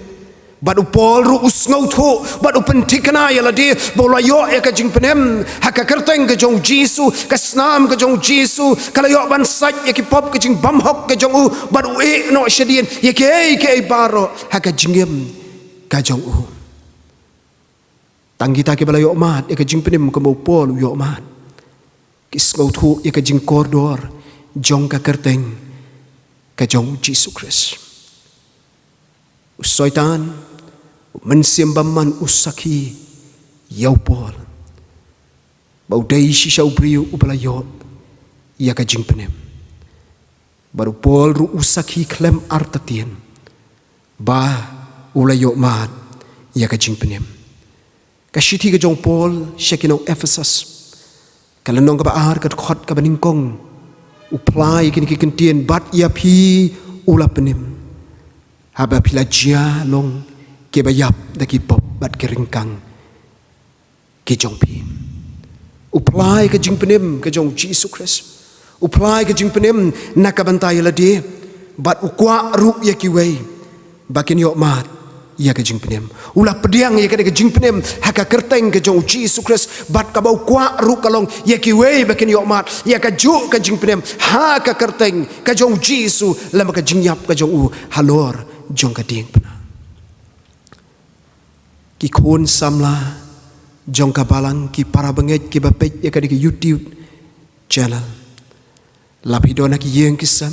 Bad u Paul ruh u sngewthuh bad u pynthikna ïa lade ba u la ïoh ïa ka jingpynim ha ka kyrteng ka jong U Jisu, ka snam ka jong U Jisu ka la ïoh ban sait ïa ki pop, ka jingbymhok ka jong u, bad u ïeh noh shadien ïa kiei kiei baroh ha ka jingim ka jong u. Tang kita kiba la ïoh mad ïa ka jingpynim kumba u Paul u ïoh mad, ki sngewthuh ïa ka jingkordor jong ka kyrteng ka jong U Jisu Khrist. U Soitan, U Mynsiem Bymman u sakhi ïa u Paul ba u dei shisha u briew uba la ïoh ïa ka jingpynim. Bad u Paul ruh u sakhi khlem artatien ba u la ïoh mad ïa ka jingpynim. Ka shithi ka jong u Paul sha ki nong Ephesus, ka lynnong kaba ar, ka dkhot kaba nyngkong, u phla ïa kine ki kyntien: Bad ïa phi u la pynim, haba phi la jia long kiba ïap da ki pop bad ki ryngkang ki jong phi. U phla ïa ka jingpynim ka jong U Jisu Khrist. U phla ïa ka jingpynim na ka bynta ïa lade, bad u kwah ruh ïa kiwei ba kin ïoh mad ïa ka jingpynim. U la pdiang ïa ka, ka jingpynim ha ka kyrteng ka jong U Jisu Khrist, bad kaba u kwah ruh ka long ïa kiwei ba kin ïoh mad ïa kajuh ka jingpynim ha ka kyrteng ka jong U Jisu lem bad ka jingïap ka jong u halor jong ka diengphna. Ki khun samla jong ka balang, ki para bangeit kiba peit ïa kane ka YouTube channel, la phi don ha ki ïing ki sem,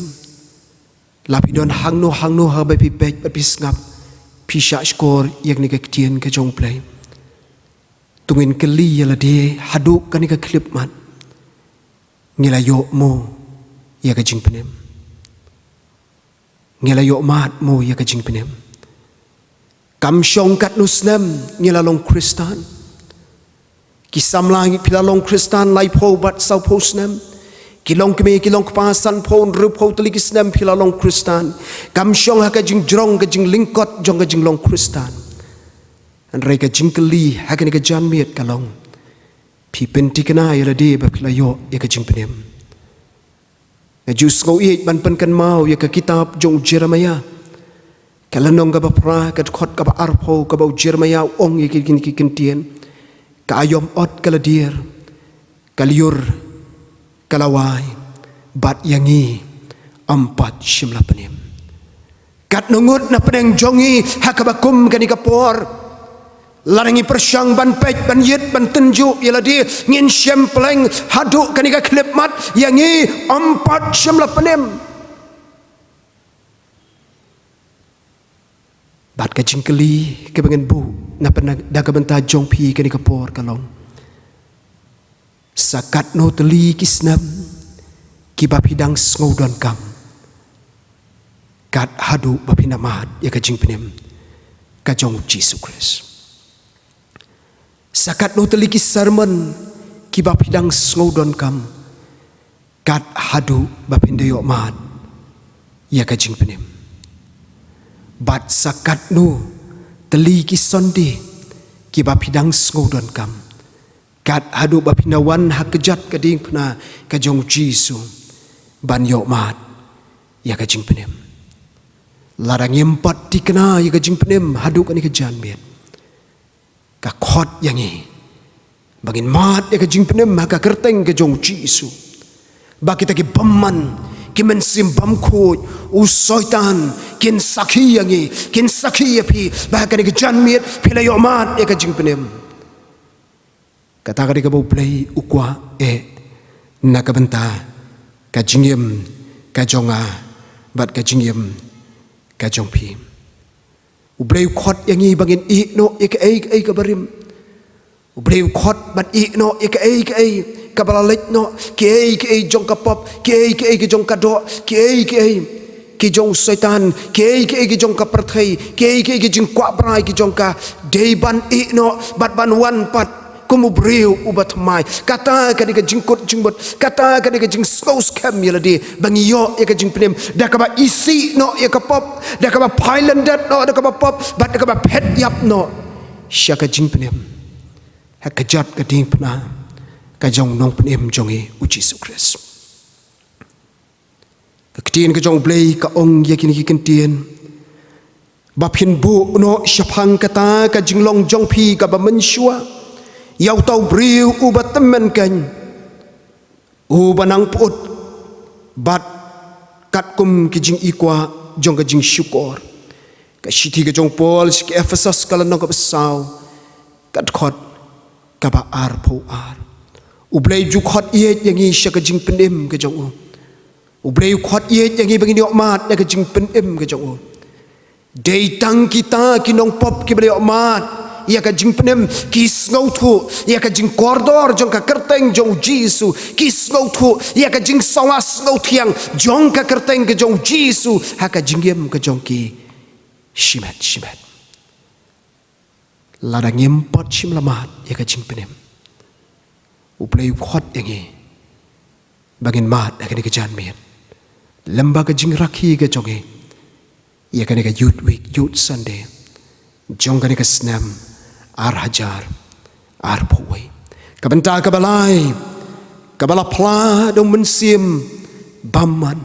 la phi don hangno hangno haba phi peit bad phi sngap, phi shahshkor ïa kane ka ktien ka jong U Blei. To ngin kylli ïa lade haduh kane ka khyllipmat, ngi la ïoh mo ïa ka jingpynim? Ngi la ïoh mad mo ïa ka jingpynim? Kam shong katno snem ngi la long Khristan. Ki samla, phi la long Khristan laiphew bad sawphew snem. Ki longkmie, ki longkpa, sanphew, hynriewphew tylli ki snem phi la long Khristan. Kam shong ha ka jingjrong, ka jinglyngkot jong ka jinglong Khristan. Hynrei ka jingkylli ha kane ka janmiet ka long, phi pynthikna ïa lade ba phi la ïoh ïa ka jingpynim? Nga ju sngew ïeit ban pynkynmaw ïa ka kitab jong u Jeremaïah, ka lynnong kaba phra, ka dkhot kaba arphew, kaba u Jeremaïah u ong ïa ki, ki, ki kyntien: Ka aïom ot ka la dier, ka lyiur ka la wai, bad ïa ngi ym pat shym la pynim. Katno ngut na pdeng jong ngi ha kaba kum kane ka por, lada ngi pyrshang ban peit, ban ïit, ban tynjuh ïa lade, ngin shem pleng haduh kane ka khyllipmat, ïa ngi ym pat shym la pynim. Bad ka jingkylli kaba ngan buh na pdeng, da ka bynta jong phi kane ka por ka long: Sa katno tylli ki snem kiba phi dang sngew donkam, kat haduh ba phin mad ïa ka jingpynim ka jong u Jisu Khrist? Sa katno tylli ki sermon kiba phi dang sngewdonkam, kat haduh ba phin da ïohmad ïa ka jingpynim. Bad sa katno tylli ki Sunday kiba phi dang sngewdonkam, kat haduh ba phin da wan ha kjat ka diengphna ka jong u Jisu ban ïohmad ïa ka jingpynim. Lada ngim pat thikna ïa ka jingpynim haduh kane ka janmiet, ka khot ïa ngi ba ngin mad ïa ka jingpynim ha ka kyrteng ka jong u Jisu, ba kita ki bymman, ki mynsiem bymkhuid, u Soitan, kin sakhi ïa ngi, kin sakhi ïa phi ba ha kane ka janmiet phi la ïohmad ïa ka jingpynim. Kata ka dei kaba U Blei u kwah eh na ka bynta ka jingim ka jong nga bad ka jingim ka jong phi. U Blei u khot ïa ngi ba ngin ïeh noh ïa kaei kaei kaba rim. U Blei u khot ban ïeh noh ïa kaei kaei kaba la leit noh, kiei kiei jong ka pop, kiei kiei ki jong ka doh, kiei kiei ki jong u Soitan, kiei kiei ki jong ka pyrthei, kiei kiei ki jingkwah brai ki jong ka. Dei ban ïeh noh bad ban wan pat kum u briew uba thymmai. Kata ka dei ka jingkut jingmut, kata ka dei ka jingsngew skhem ïa lade ba ngi ïoh ïa ka jingpynim da kaba isih noh ïa ka pop, da kaba phai lyndet noh da kaba pop, bad da kaba phet ïap noh sha ka jingpynim ha kjat ka diengphna ka jong u Nongpynim jong ngi u Jisu Khrist. Ka ktien ka jong U Blei ka ong ïa kine ki kyntien, ba phin buh noh shaphang kata ka jinglong jong phi kaba mynshuwa ïa uta u briew uba tymmen keiñ, uba nang pyut, bad katkum ki jingikwah jong ka jingshukor. Ka shithi ka jong u Paul sha ki Ephesos ka lynnong kaba saw, ka dkhot kaba arphew ar. U Blei u ju khot ïeit ïa ngi sha ka jingpynim ka jong u. U Blei u khot ïeit ïa ngi ba ngin ïohmad ïa ka jingpynim ka jong u. Dei tang kita ki nongpop kiba la ïohmad ïa ka jingpynim, ki sngewthuh ïa ka jingkordor jong ka kyrteng jong u Jisu, ki sngewthuh ïa ka jingsawa sngewthiang jong ka kyrteng ka jong u Jisu ha ka jingim ka jong ki shimet shimet. Lada ngim pat shym la mad ïa ka jingpynim, U Blei u khot ïa ngi ba ngin mad ha kane ka janmiet lem bad ka jingrakhe ka jong ngi ïa kane ka Youth Week, Youth Sunday jong kane ka snem ar hajar arphew wei. Ka bynta kaba lai kaba la phla da u mynsiem bymman.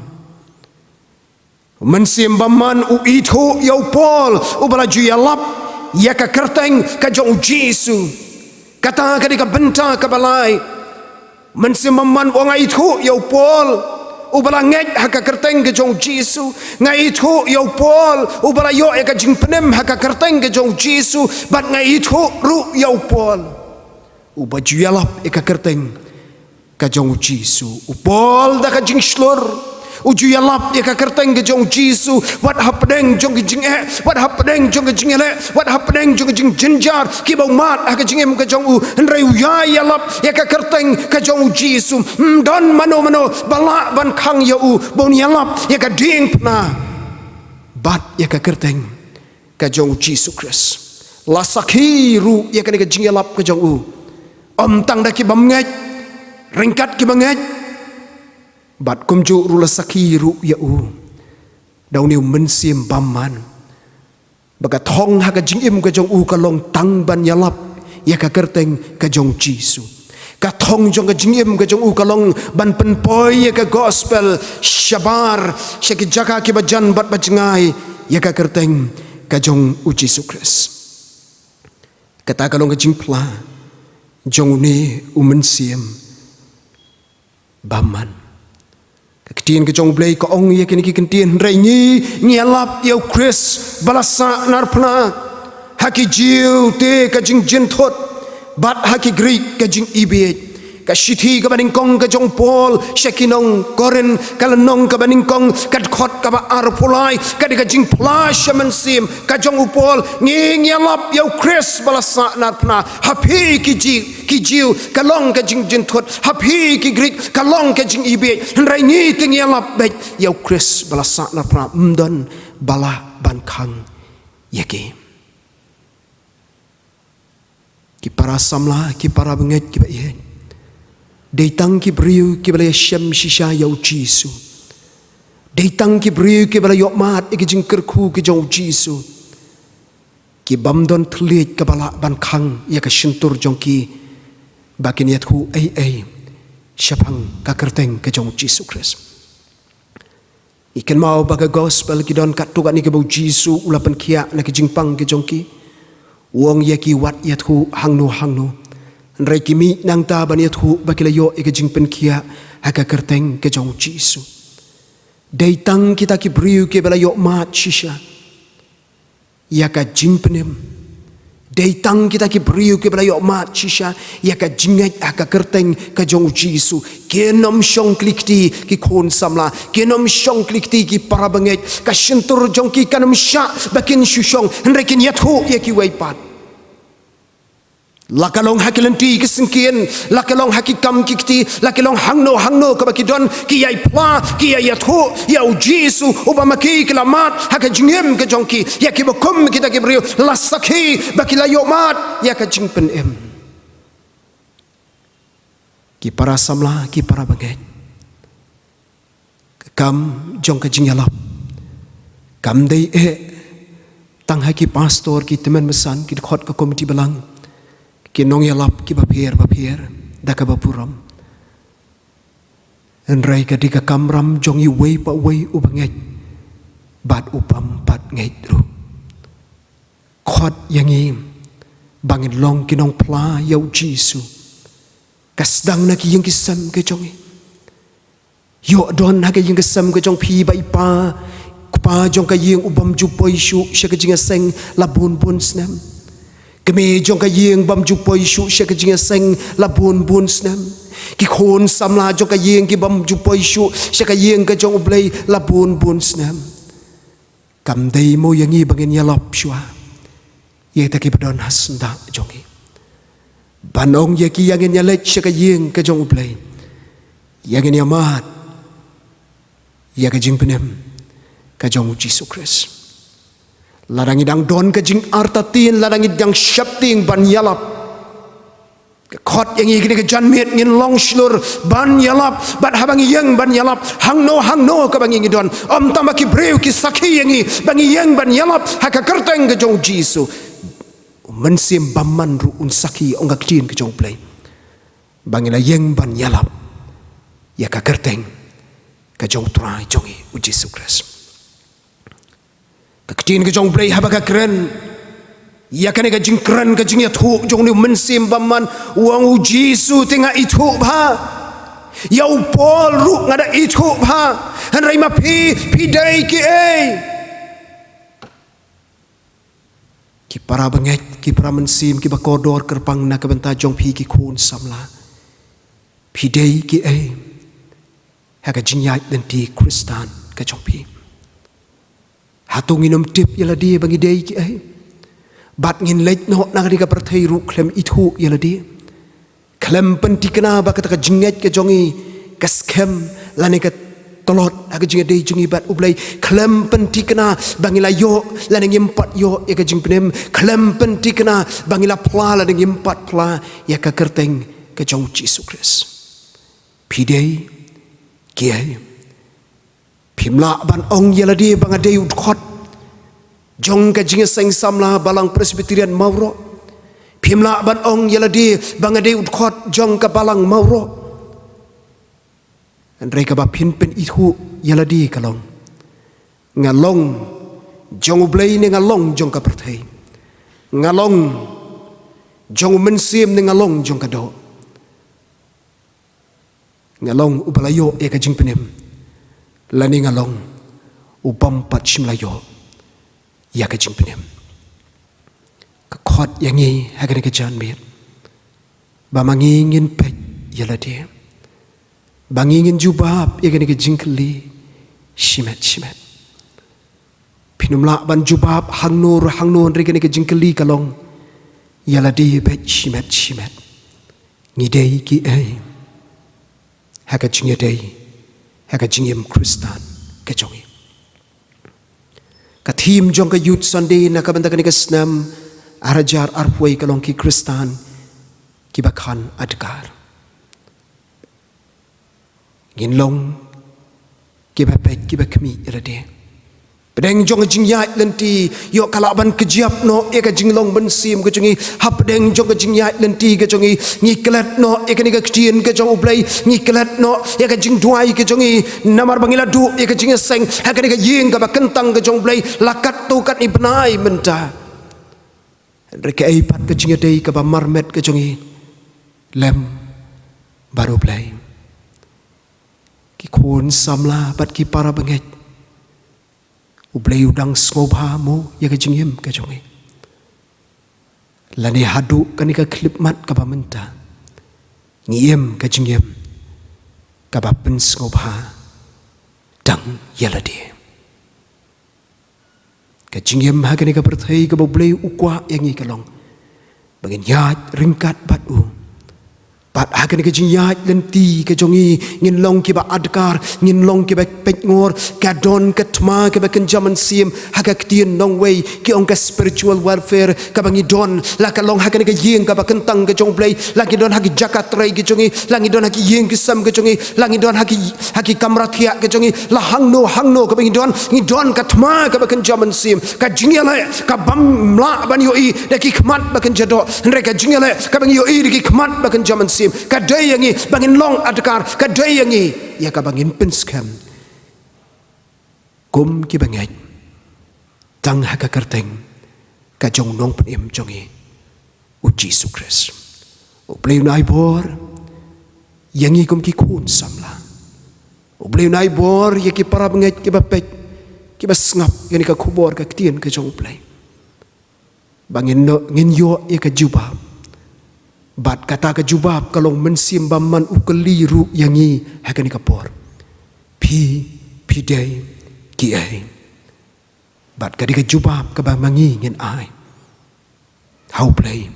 Mynsiem bymman u ithuh ïa u Paul uba la ju ïalap ïa ka kyrteng ka jong u Jisu. Kata ka dei ka bynta kaba lai. Mynsiem bymman u ong, nga ithuh ïa u Paul uba la ngeit ha ka kyrteng ka jong u Jisu. Nga ithuh ïa u Paul uba la ïoh ïa ka jingpynim ha ka kyrteng ka jong u Jisu. Bad nga ithuh ruh ïa u Paul uba ju ïalap ïa ka kyrteng ka jong u Jisu. U Paul da ka jingshlur u ju ïalap ïa ka kyrteng ka jong u Jisu wat hapdeng jong ka jingeh, wat hapdeng jong ka jingeh, wat hapdeng jong ka jingjynjar kiba u mad ha ka jingim ka jong u. Hynrei u ïa ïalap ïa ka kyrteng ka jong u Jisu. Ym don mano mano ba lah ban khang ïa u ba un ïalap ïa ka diengphna bad ïa ka kyrteng ka jong u Jisu Khrist. La sakhi ruh ïa kane ka jingïalap ka jong u, ym tang da ki bym ngeit, ryngkat ki bym ngeit, bad kumjuh ruh la sakhi ruh ïa u da une u mynsiem bymman. Ba ka thong ha ka jingim ka jong u ka long tang ban ïalap ïa ka kyrteng ka jong u Jisu. Ka thong jong ka jingim ka jong u ka long ban pynpoi ïa ka gospel shabar sha ki jaka kiba jan bad ba jngai ïa ka kyrteng ka jong u Jisu Khrist. Kata ka long ka jingphla jong une u mynsiem bymman. Ka ktien ka jong u Blei ka ong ïa kine ki kyntien, hynrei ngi ngi ïalap ïa u Khrist ba la sahnarphna, ha ki Jiw te ka jingjynthut bad ha ki Grik ka jingibieit. Ka shithi kaba nyngkong ka jong u Paul sha ki nong Korinth, ka lynnong kaba nyngkong, ka dkhot kaba arphew lai, ka dei ka jingphla sha mynsiem ka jong u Paul. Ngi ngi ïalap ïa u Khrist ba la sahnarphna, ha phi ki Jiw, ki Jiw ka long ka jingjynthut, ha phi ki Grik ka long ka jingibieit, hynrei ngi te ngi ïalap beit ïa u Khrist ba la sahnarphna, ym don ba lah ban khang ïa ki. Ki para samla, ki para bangeit kiba ïeit, Dei tang ki briew kiba la ïashem shisha ïa u Jisu. Dei tang ki briew kiba la ïohmad ïa ki jingkyrkhu ki jong u Jisu, ki bym don thylliej kaba lah ban khang ïa ka shyntur jong ki ba kin ïathuh ei ei shaphang ka kyrteng ka jong u Jisu Khrist. Ngi kynmaw ba ka gospel ki don katto katne kaba u Jisu u la pynkhiah na ki jingpang ki jong ki. U ong ïa ki, wat ïathuh hangno hangno. Hynrei ki mih nangta ban ïathuh ba ki la ïoh ïa ka jingpynkhiah ha ka kyrteng ka jong u Jisu. Dei tang kita ki briew kiba la ïohmad shisha ïa ka jingpynim. Dei tang kita ki briew kiba la ïohmad shisha ïa ka jingngeit ha ka kyrteng ka jong u Jisu. Kin ym shong kli kti ki khun samla, kin ym shong kli kti ki para bangeit. Ka shyntur jong ki kan ym shah ba kin shu shong, hynrei kin ïathuh ïa kiwei pat. La ka long ha ki lynti ki syngkien, la ka long ha ki kam ki kti, la ka long hangno hangno kaba ki don, ki ïai phla, ki ïai ïathuh ïa u Jisu uba ma ki ki la mad ha ka jingim ka jong ki. Ïa kiba kum kita ki briew la sakhi ba ki la ïohmad ïa ka jingpynim. Ki para samla, ki para bangeit, ka kam jong ka jingïalap kam dei eh tang ha ki pastor, ki tymmen basan, ki dkhot ka komiti balang, ki nongïalap kiba pher ba pher da kaba burom. Hynrei ka dei ka kamram jong iwei pa iwei uba ngeit bad u bym pat ngeit ruh. Khot ïa ngi ba ngin long ki nongphla ïa u Jisu. Ka sdang na ki ïing ki sem ka jong ngi. Ïoh don ha ka ïing ka sem ka jong phi ba i pa, kpa jong ka ïing u bym ju poi shuh sha ka jingïaseng la bun bun snem. Kmie jong ka ïing bym ju poi shuh sha ka jingïaseng la bun bun snem. Ki khun samla jong ka ïing ki bym ju poi shuh sha ka ïing ka jong U Blei la bun bun snem. Kam dei mo ïa ngi ba ngin ïalap shuwa ïa kita kiba don ha syndah jong ngi, ban ong ïa ki, ïa ngin ïaleit sha ka ïing ka jong U Blei, ïa ngin ïamad ïa ka jingpynim ka jong U Jisu Khrist. Lada ngi dang don ka jingartatien, lada ngi dang sheptieng ban ïalap, ka khot ïa ngi kane ka janmiet ngin long shlur ban ïalap. Bad haba ngi ïeng ban ïalap, hangno hangno kaba ngi ngi don, ym tang ba ki briew ki sakhi ïa ngi ba ngi ïeng ban ïalap ha ka kyrteng ka jong U Jisu, U Mynsiem Bymman ruh un sakhi, ong ka ktien ka jong U Blei, ba ngi la ïeng ban ïalap ïa ka kyrteng ka jong U Trai jong ngi U Jisu Khrist. Ka ktien ka jong U Blei haba ka kren ïa kane ka jingkren, ka jingïathuh jong une U Mynsiem Bymman, u ong, U Jisu te nga ithuh bha. Ïa u Paul ruh nga da ithuh bha. Hynrei ma phi, phi dei kiei? Ki para bangeit, ki para mynsiem kiba kordor kyrpang na ka bynta jong phi ki khun samla, phi dei kiei ha ka jingïaid lynti Khristan ka jong phi? Hato ngin ym tip ïa lade ba ngi dei kiei? Bad ngin leit noh na kane ka pyrthei ruh khlem ithuh ïa lade, khlem pynthikna ba kata ka jingngeit ka jong ngi ka skhem lane ka tlot ha ka jingïadei jong ngi bad U Blei, khlem pynthikna ba ngi la ïoh lane ngim pat ïoh ïa ka jingpynim, khlem pynthikna ba ngi la phla lane ngim pat phla ïa ka kyrteng ka jong U Jisu Khrist. Phi dei kiei? Phim lah ban ong ïa lade ba nga dei u dkhot jong ka Jingïaseng Samla Balang Presbyterian Mawroh. Phim lah ban ong ïa lade ba nga dei u dkhot jong ka Balang Mawroh. Hynrei kaba phin pynithuh ïa lade ka long, nga long jong U Blei ne nga long jong ka pyrthei? Nga long jong U Mynsiem ne nga long jong ka doh? Nga long uba la ïoh ïa ka jingpynim, lane nga long u bym pat shym la ïoh ïa ka jingpynim? Ka khot ïa ngi ha kane ka janmiet ba ma ngi ngin peit ïa lade, ba ngi ngin jubab ïa kane ka jingkylli shimet shimet. Phin ym lah ban jubab hangno re hangno, hynrei kane ka jingkylli ka long ïa lade beit shimet shimet. Ngi dei kiei ha ka jingïadei, ha ka jingim Khristan ka jong ngi? Ka theme jong ka Youth Sunday na ka bynta kane ka snem ar hajar arphew ka long Ki Khristan kiba khan adkar. Ngin long kiba peit, kiba khmih ïa lade. Pdeng jong ka jingïaid lynti, ïoh ka lah ban kjia noh ïa ka jinglong mynsiem ka jong ngi. Hapdeng jong ka jingïaid lynti ka jong ngi, ngi klet noh ïa kane ka ktien ka jong U Blei, ngi klet noh ïa ka jingduwai ka jong ngi. Namar ba ngi la duh ïa ka jingïaseng ha kane ka ïing kaba kyntang ka jong U Blei, la katto katne bnai mynta. Hynrei kaei pat ka jingïadei kaba marmet ka jong ngi lem bad U Blei? Ki khun samla bad ki para bangeit, U Blei u dang sngewbha mo ïa ka jingim ka jong ngi? Lane haduh kane ka khyllipmat kaba mynta, ngi im ka jingim kaba pynsngewbha tang ïa lade? Ka jingim ha kane ka pyrthei kaba U Blei u kwah ïa ngi ka long ba ngin ïaid ryngkat bad u. Bad ha kane ka jingïaid lynti ka jong ngi, ngin long kiba adkar, ngin long kiba peitngor. Ka don ka thma kaba kynja mynsiem ha ka ktien nongwei, ki ong ka spiritual warfare kaba ngi don. La ka long ha kane ka ïing kaba kyntang ka jong U Blei, la ngi don ha ki jaka trei ka jong ngi, la ngi don ha ki ïing ki sem ka jong ngi, la ngi don ha ki ha ki kamra thiah ka jong ngi, la hangno hangno kaba ngi don, ngi don ka thma kaba kynja mynsiem. Ka jingïaleh kaba ym lah ban ïohi da ki khmat ba kynja doh, hynrei ka jingïaleh kaba ngi ïohi da ki khmat ba kynja mynsiem, ka dei ïa ngi ba ngin long adkar, ka dei ïa ngi ïa kaba ngin pynskhem kum ki bangeit tang ha ka kyrteng ka jong u Nongpynim jong ngi, U Jisu Khrist. U Blei un ai bor ïa ngi kum ki khun samla. U Blei un ai bor ïa ki para bangeit kiba peit, kiba sngap ïa kane ka khubor ka ktien ka jong U Blei, ba ngin ïoh, ngin ïoh ïa ka jubab. Bad kata ka jubab ka long mynsiem bymman, u kylli ruh ïa ngi ha kane ka por: Phi, phi dei kiei? Bad ka dei ka jubab kaba ma ngi ngin ai ha U Blei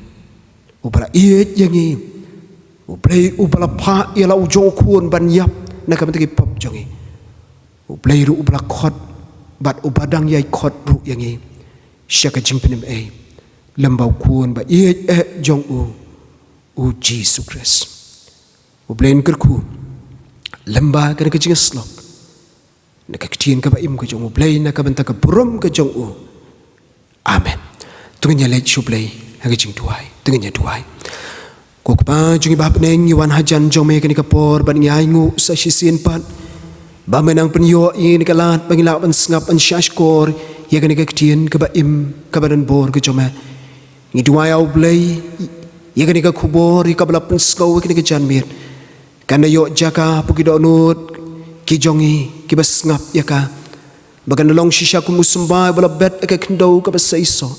uba la ïeit ïa ngi, U Blei uba la phah ïa la u jong u Khun ban ïap na ka bynta ki pop jong ngi, U Blei ruh uba la khot bad uba dang ïai khot ruh ïa ngi sha ka jingpynim ei lem bad u Khun ba ïeit eh jong u, U Jisu Khrist. U Blei un kyrkhu lem bad kane ka jingïasyllok na ka ktien kaba im ka jong U Blei na ka bynta ka burom ka jong u. Amen. To ngin ïa leit sha U Blei ha ka jingduwai. To ngin ïa duwai. Ko Kpa jong ngi ba ha bneng, ngi wan hajan jong me kane ka por bad ngi ainguh sa shisien pat ba me nang pynïoh ïa ngi kane ka lad ba ngin lah ban sngap ban shahshkor ïa kane ka ktien kaba im kaba don bor ka jong me. Ngi duwai, ah U Blei, ïa kane ka khubor ïa kaba la pynsngew ïa kane ka janmiet kan da ïoh jaka ha ki dohnud ki jong ngi kiba sngap ïa ka, ba kan da long shisha kum u symbai ba la bet ha ka khyndew kaba sei soh,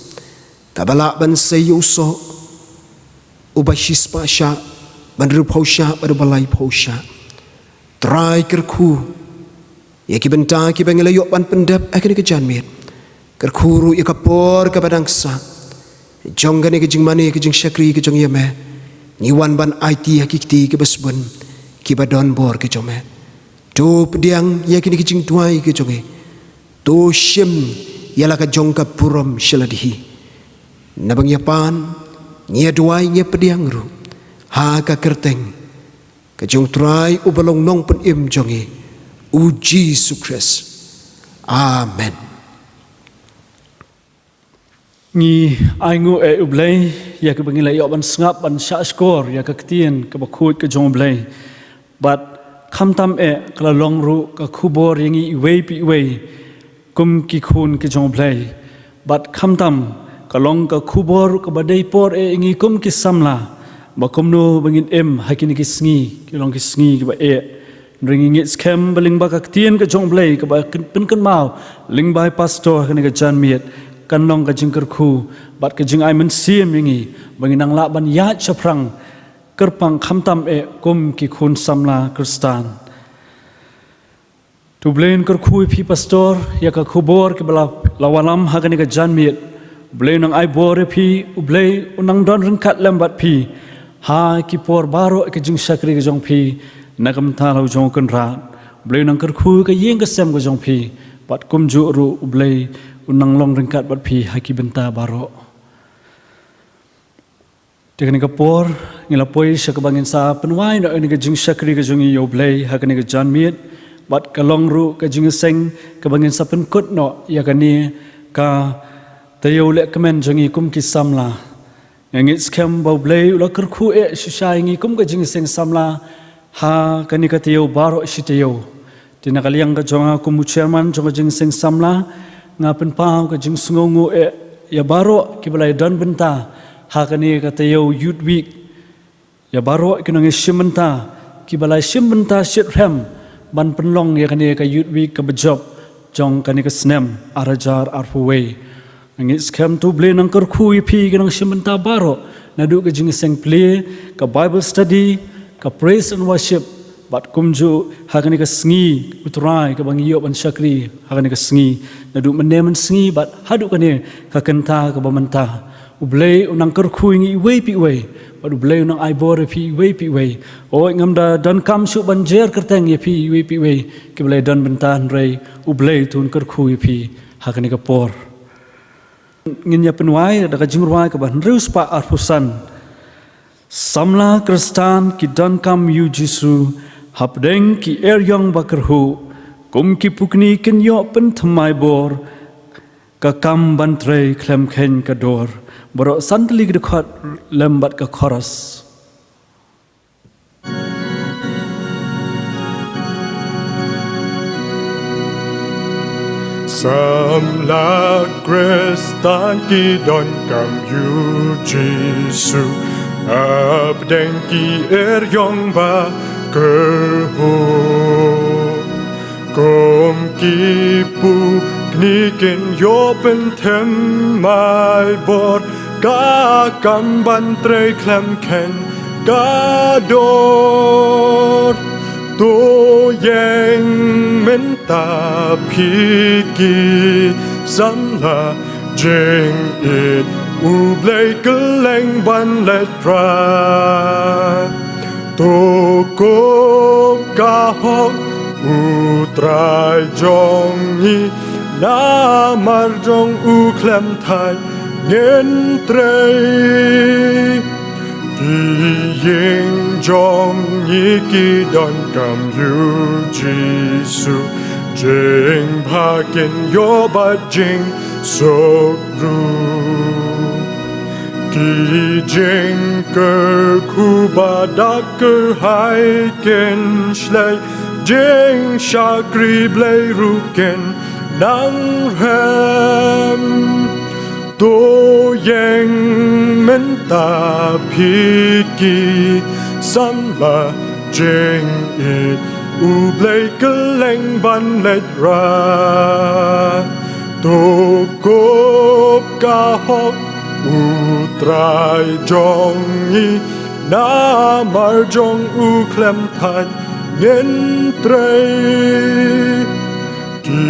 kaba lah ban sei ïa u soh uba shispah shah, ban hynriewphew shah bad uba laiphew shah. Trai, kyrkhu ïa ki bynta kiba ngi la ïoh ban pyndep ha kane ka janmiet. Kyrkhu ruh ïa ka por kaba dang sah jong kane ka jingmane ka jingshakri ka jong ngi ïa me. Ngi wan ban aiti ha ki kti kiba sbun kiba don bor ka jong me. To pdiang ïa kine ki jingduwai ka jong ngi. To shim ïa la ka jong ka burom sha lade hi. Naba ngi ïa pan, ngi ïa duwai, ngi ïa pdiang ruh ha ka kyrteng ka jong u Trai uba long Nongpynim jong ngi, U Jisu Khrist. Amen. Ngi ainguh, eh U Blei, ïa kaba ngi la ïoh ban sngap ban shahshkor ïa ka ktien kaba khuid ka jong U Blei. Bad khamtam, eh, ka la long ruh ka khubor ïa ngi iwei pa iwei kum ki khun ki jong U Blei. Bad khamtam ka long ka khubor kaba dei por, eh, ïa ngi kum ki samla ba kumno ba ngin im ha kine ki sngi, ki long ki sngi kiba eh. Hynrei ngi ngeit skhem ba lyngba ka ktien ka jong U Blei kaba pynkynmaw lyngba i pastor ha kane ka janmiet kan long ka jingkyrkhu bad ka jingai mynsiem ïa ngi ba ngin nang lah ban ïaid shaphrang kyrpang khamtam, eh, kum ki khun samla Khristan. To U Blei un kyrkhu ïa phi pastor ïa ka khubor kaba la, la wallam ha kane ka janmiet. U Blei un nang ai bor ïa phi, U Blei un nang don ryngkat lem bad phi ha ki por baroh ka jingshakri ka jong phi na ka bynta la u jong u Kynrad. U Blei un nang kyrkhu ka ïing ka sem ka jong phi, bad kumjuh ruh U Blei un nang long ryngkat bad phi ha ki bynta baroh. Te kane ka por ngi la poi sha kaba ngin sa pynwai noh ïa kane ka jingshakri ka jong ngi ïa U Blei ha kane ka janmiet, bad ka long ruh ka jingïaseng kaba ngin sa pynkut noh ïa kane ka taïew lehkmen jong ngi kum ki samla. Nga ngeit skhem ba U Blei u la kyrkhu eh shisha ïa ngi kum ka jingïaseng samla ha kane ka taïew baroh shi taïew. Te na ka liang ka jong nga kum u chairman jong ka jingïaseng samla, nga pynpaw ka jingsngewnguh eh ïa baroh kiba la ïadon bynta ha kane ka taïew Youth Week. Ïa baroh ki nongïashim bynta kiba la shim bynta shitrhem ban pynlong ïa kane ka Youth Week kaba jop jong kane ka snem ar hajar arphew wei. Nga ngeit skhem to U Blei un nang kyrkhu ïa phi ki nongshim bynta baroh, naduh ka jingïaseng plie, ka Bible study, ka praise and worship, bad kumjuh ha kane ka sngi U Trai kaba ngi ïoh ban shakri ha kane ka sngi, naduh mynne mynsngi bad haduh kane ka kynta kaba mynta. U Blei un nang kyrkhu ïa ngi iwei pa iwei, bad U Blei un nang ai bor ïa phi iwei pa iwei. Oi, ngam da donkam shuh ban jer kyrteng ïa phi iwei pa iwei kiba la ïadon bynta, hynrei U Blei to un kyrkhu ïa phi ha kane ka por. Ngin ïa pynwai da ka jingrwai kaba hynriew spah arphew san. Samla Khristan ki donkam ïa U Jisu hapdeng ki eriong ba kyrhuh, kum ki pukni kin ïoh pynthymmai bor, ka kam ban trei khlem kheiñ ka dor. Baroh san tylli ki dkhot lem bad ka chorus. Samla Khristan ki donkam ïa U Jisu hapdeng ki eriong ba kyrhuh, kum ki pukni kin ïoh pynthymmai bor, ka kam ban trei khlem kheiñ ka dor. To ïeng mynta phi ki samla, jingïeit U Blei kylleng ban leit rah. To kup ka hok U Trai jong ngi, namar jong u khlem thait ngin trei. Ki ïing jong ngi ki donkam ïa U Jisu, jingbha kin ïoh bad jingsuk ruh. Ki jingkyrkhu ba dap kyrhai kin shlei, jingshakri Blei ruh kin nang rhem. To ïeng mynta phi ki samla, jingïeit U Blei kylleng ban leit rah. To kup ka hok U Trai jong ngi, namar jong u khlem thait ngin trei. Ki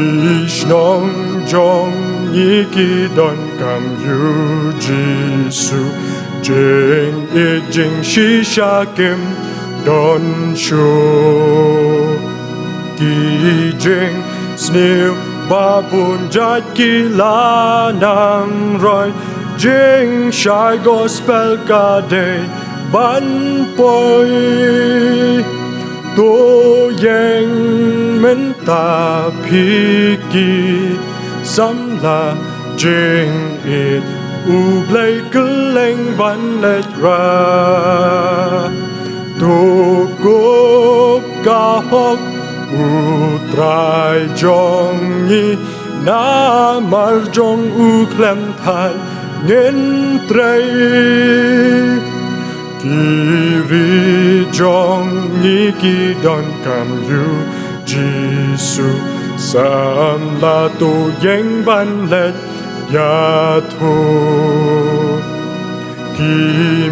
shnong jong ngi ki donkam ïa U Jisu, jingïeit jingshisha kim don shuh. Ki jingsniew ba bun jait ki la nang roi, jingshai gospel ka dei ban poi. To ïeng mynta phi ki samla, jingïeit U Blei kylleng ban leit rah. To kup ka hok U Trai jong ngi, namar jong u khlem thait ngin trei. Ki ri jong ngi ki donkam ïa U Jisu, samla to ïeng ban leit ïathuh. Ki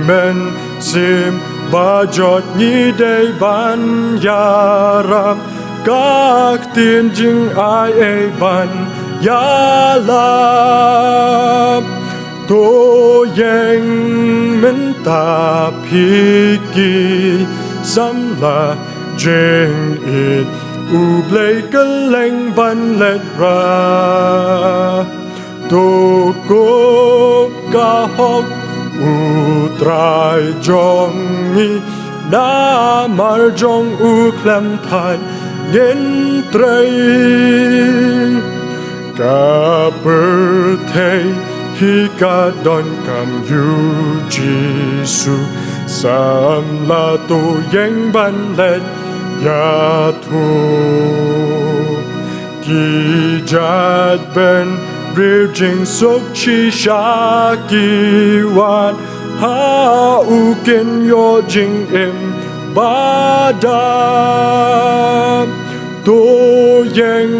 mynsiem ba jot ngi dei ban ïarap, ka ktien jingai ei ban ïalap. To ïeng mynta phi ki samla, jingïeit U Blei kylleng ban leit rah. To kup ka hok U Trai jong ngi, namar jong u khlem thait ngin trei. Ka pyrthei hi ka donkam ïa u Jisu, samla to ïeng ban leit ïathuh. Ki jait bynriew jingsuk shisha ki wan ha u, kin ïoh jingim badap. To ïeng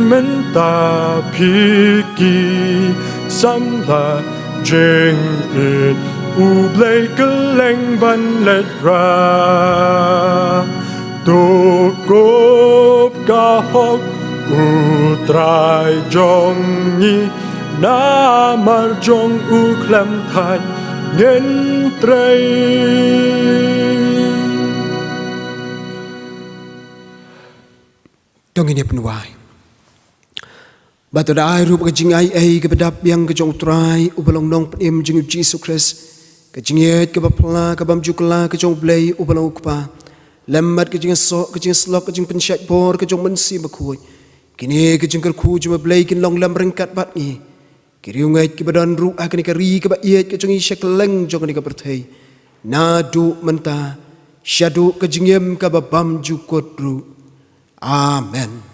mynta phi ki samla jingit, U Blei kylleng ban leit rah. To kup ka hok U Trai jong ngi, namar jong u khlem thait ngin trei. To ngin ïa pynwai. Bad to da ai ruh ka jingai ei kaba dap biang ka jong U Trai, uba long Nongpynim jong ngi U Jisu Khrist, ka jingïeit kaba phylla, ka bym ju kylla ka jong U Blei uba long U Kpa, lem bad ka jingïasoh, ka jingïasyllok, ka jingpynshait bor ka jong U Mynsiem Bakhuid, kine ka jingkyrkhu jong U Blei kin long lem ryngkat bad ngi, ki riewngeit kiba don ruh ha kane ka ri kaba ïeit ka jong ngi, sha kylleng jong kane ka pyrthei, naduh mynta shaduh ka jingim kaba bym ju kut ruh. Amen.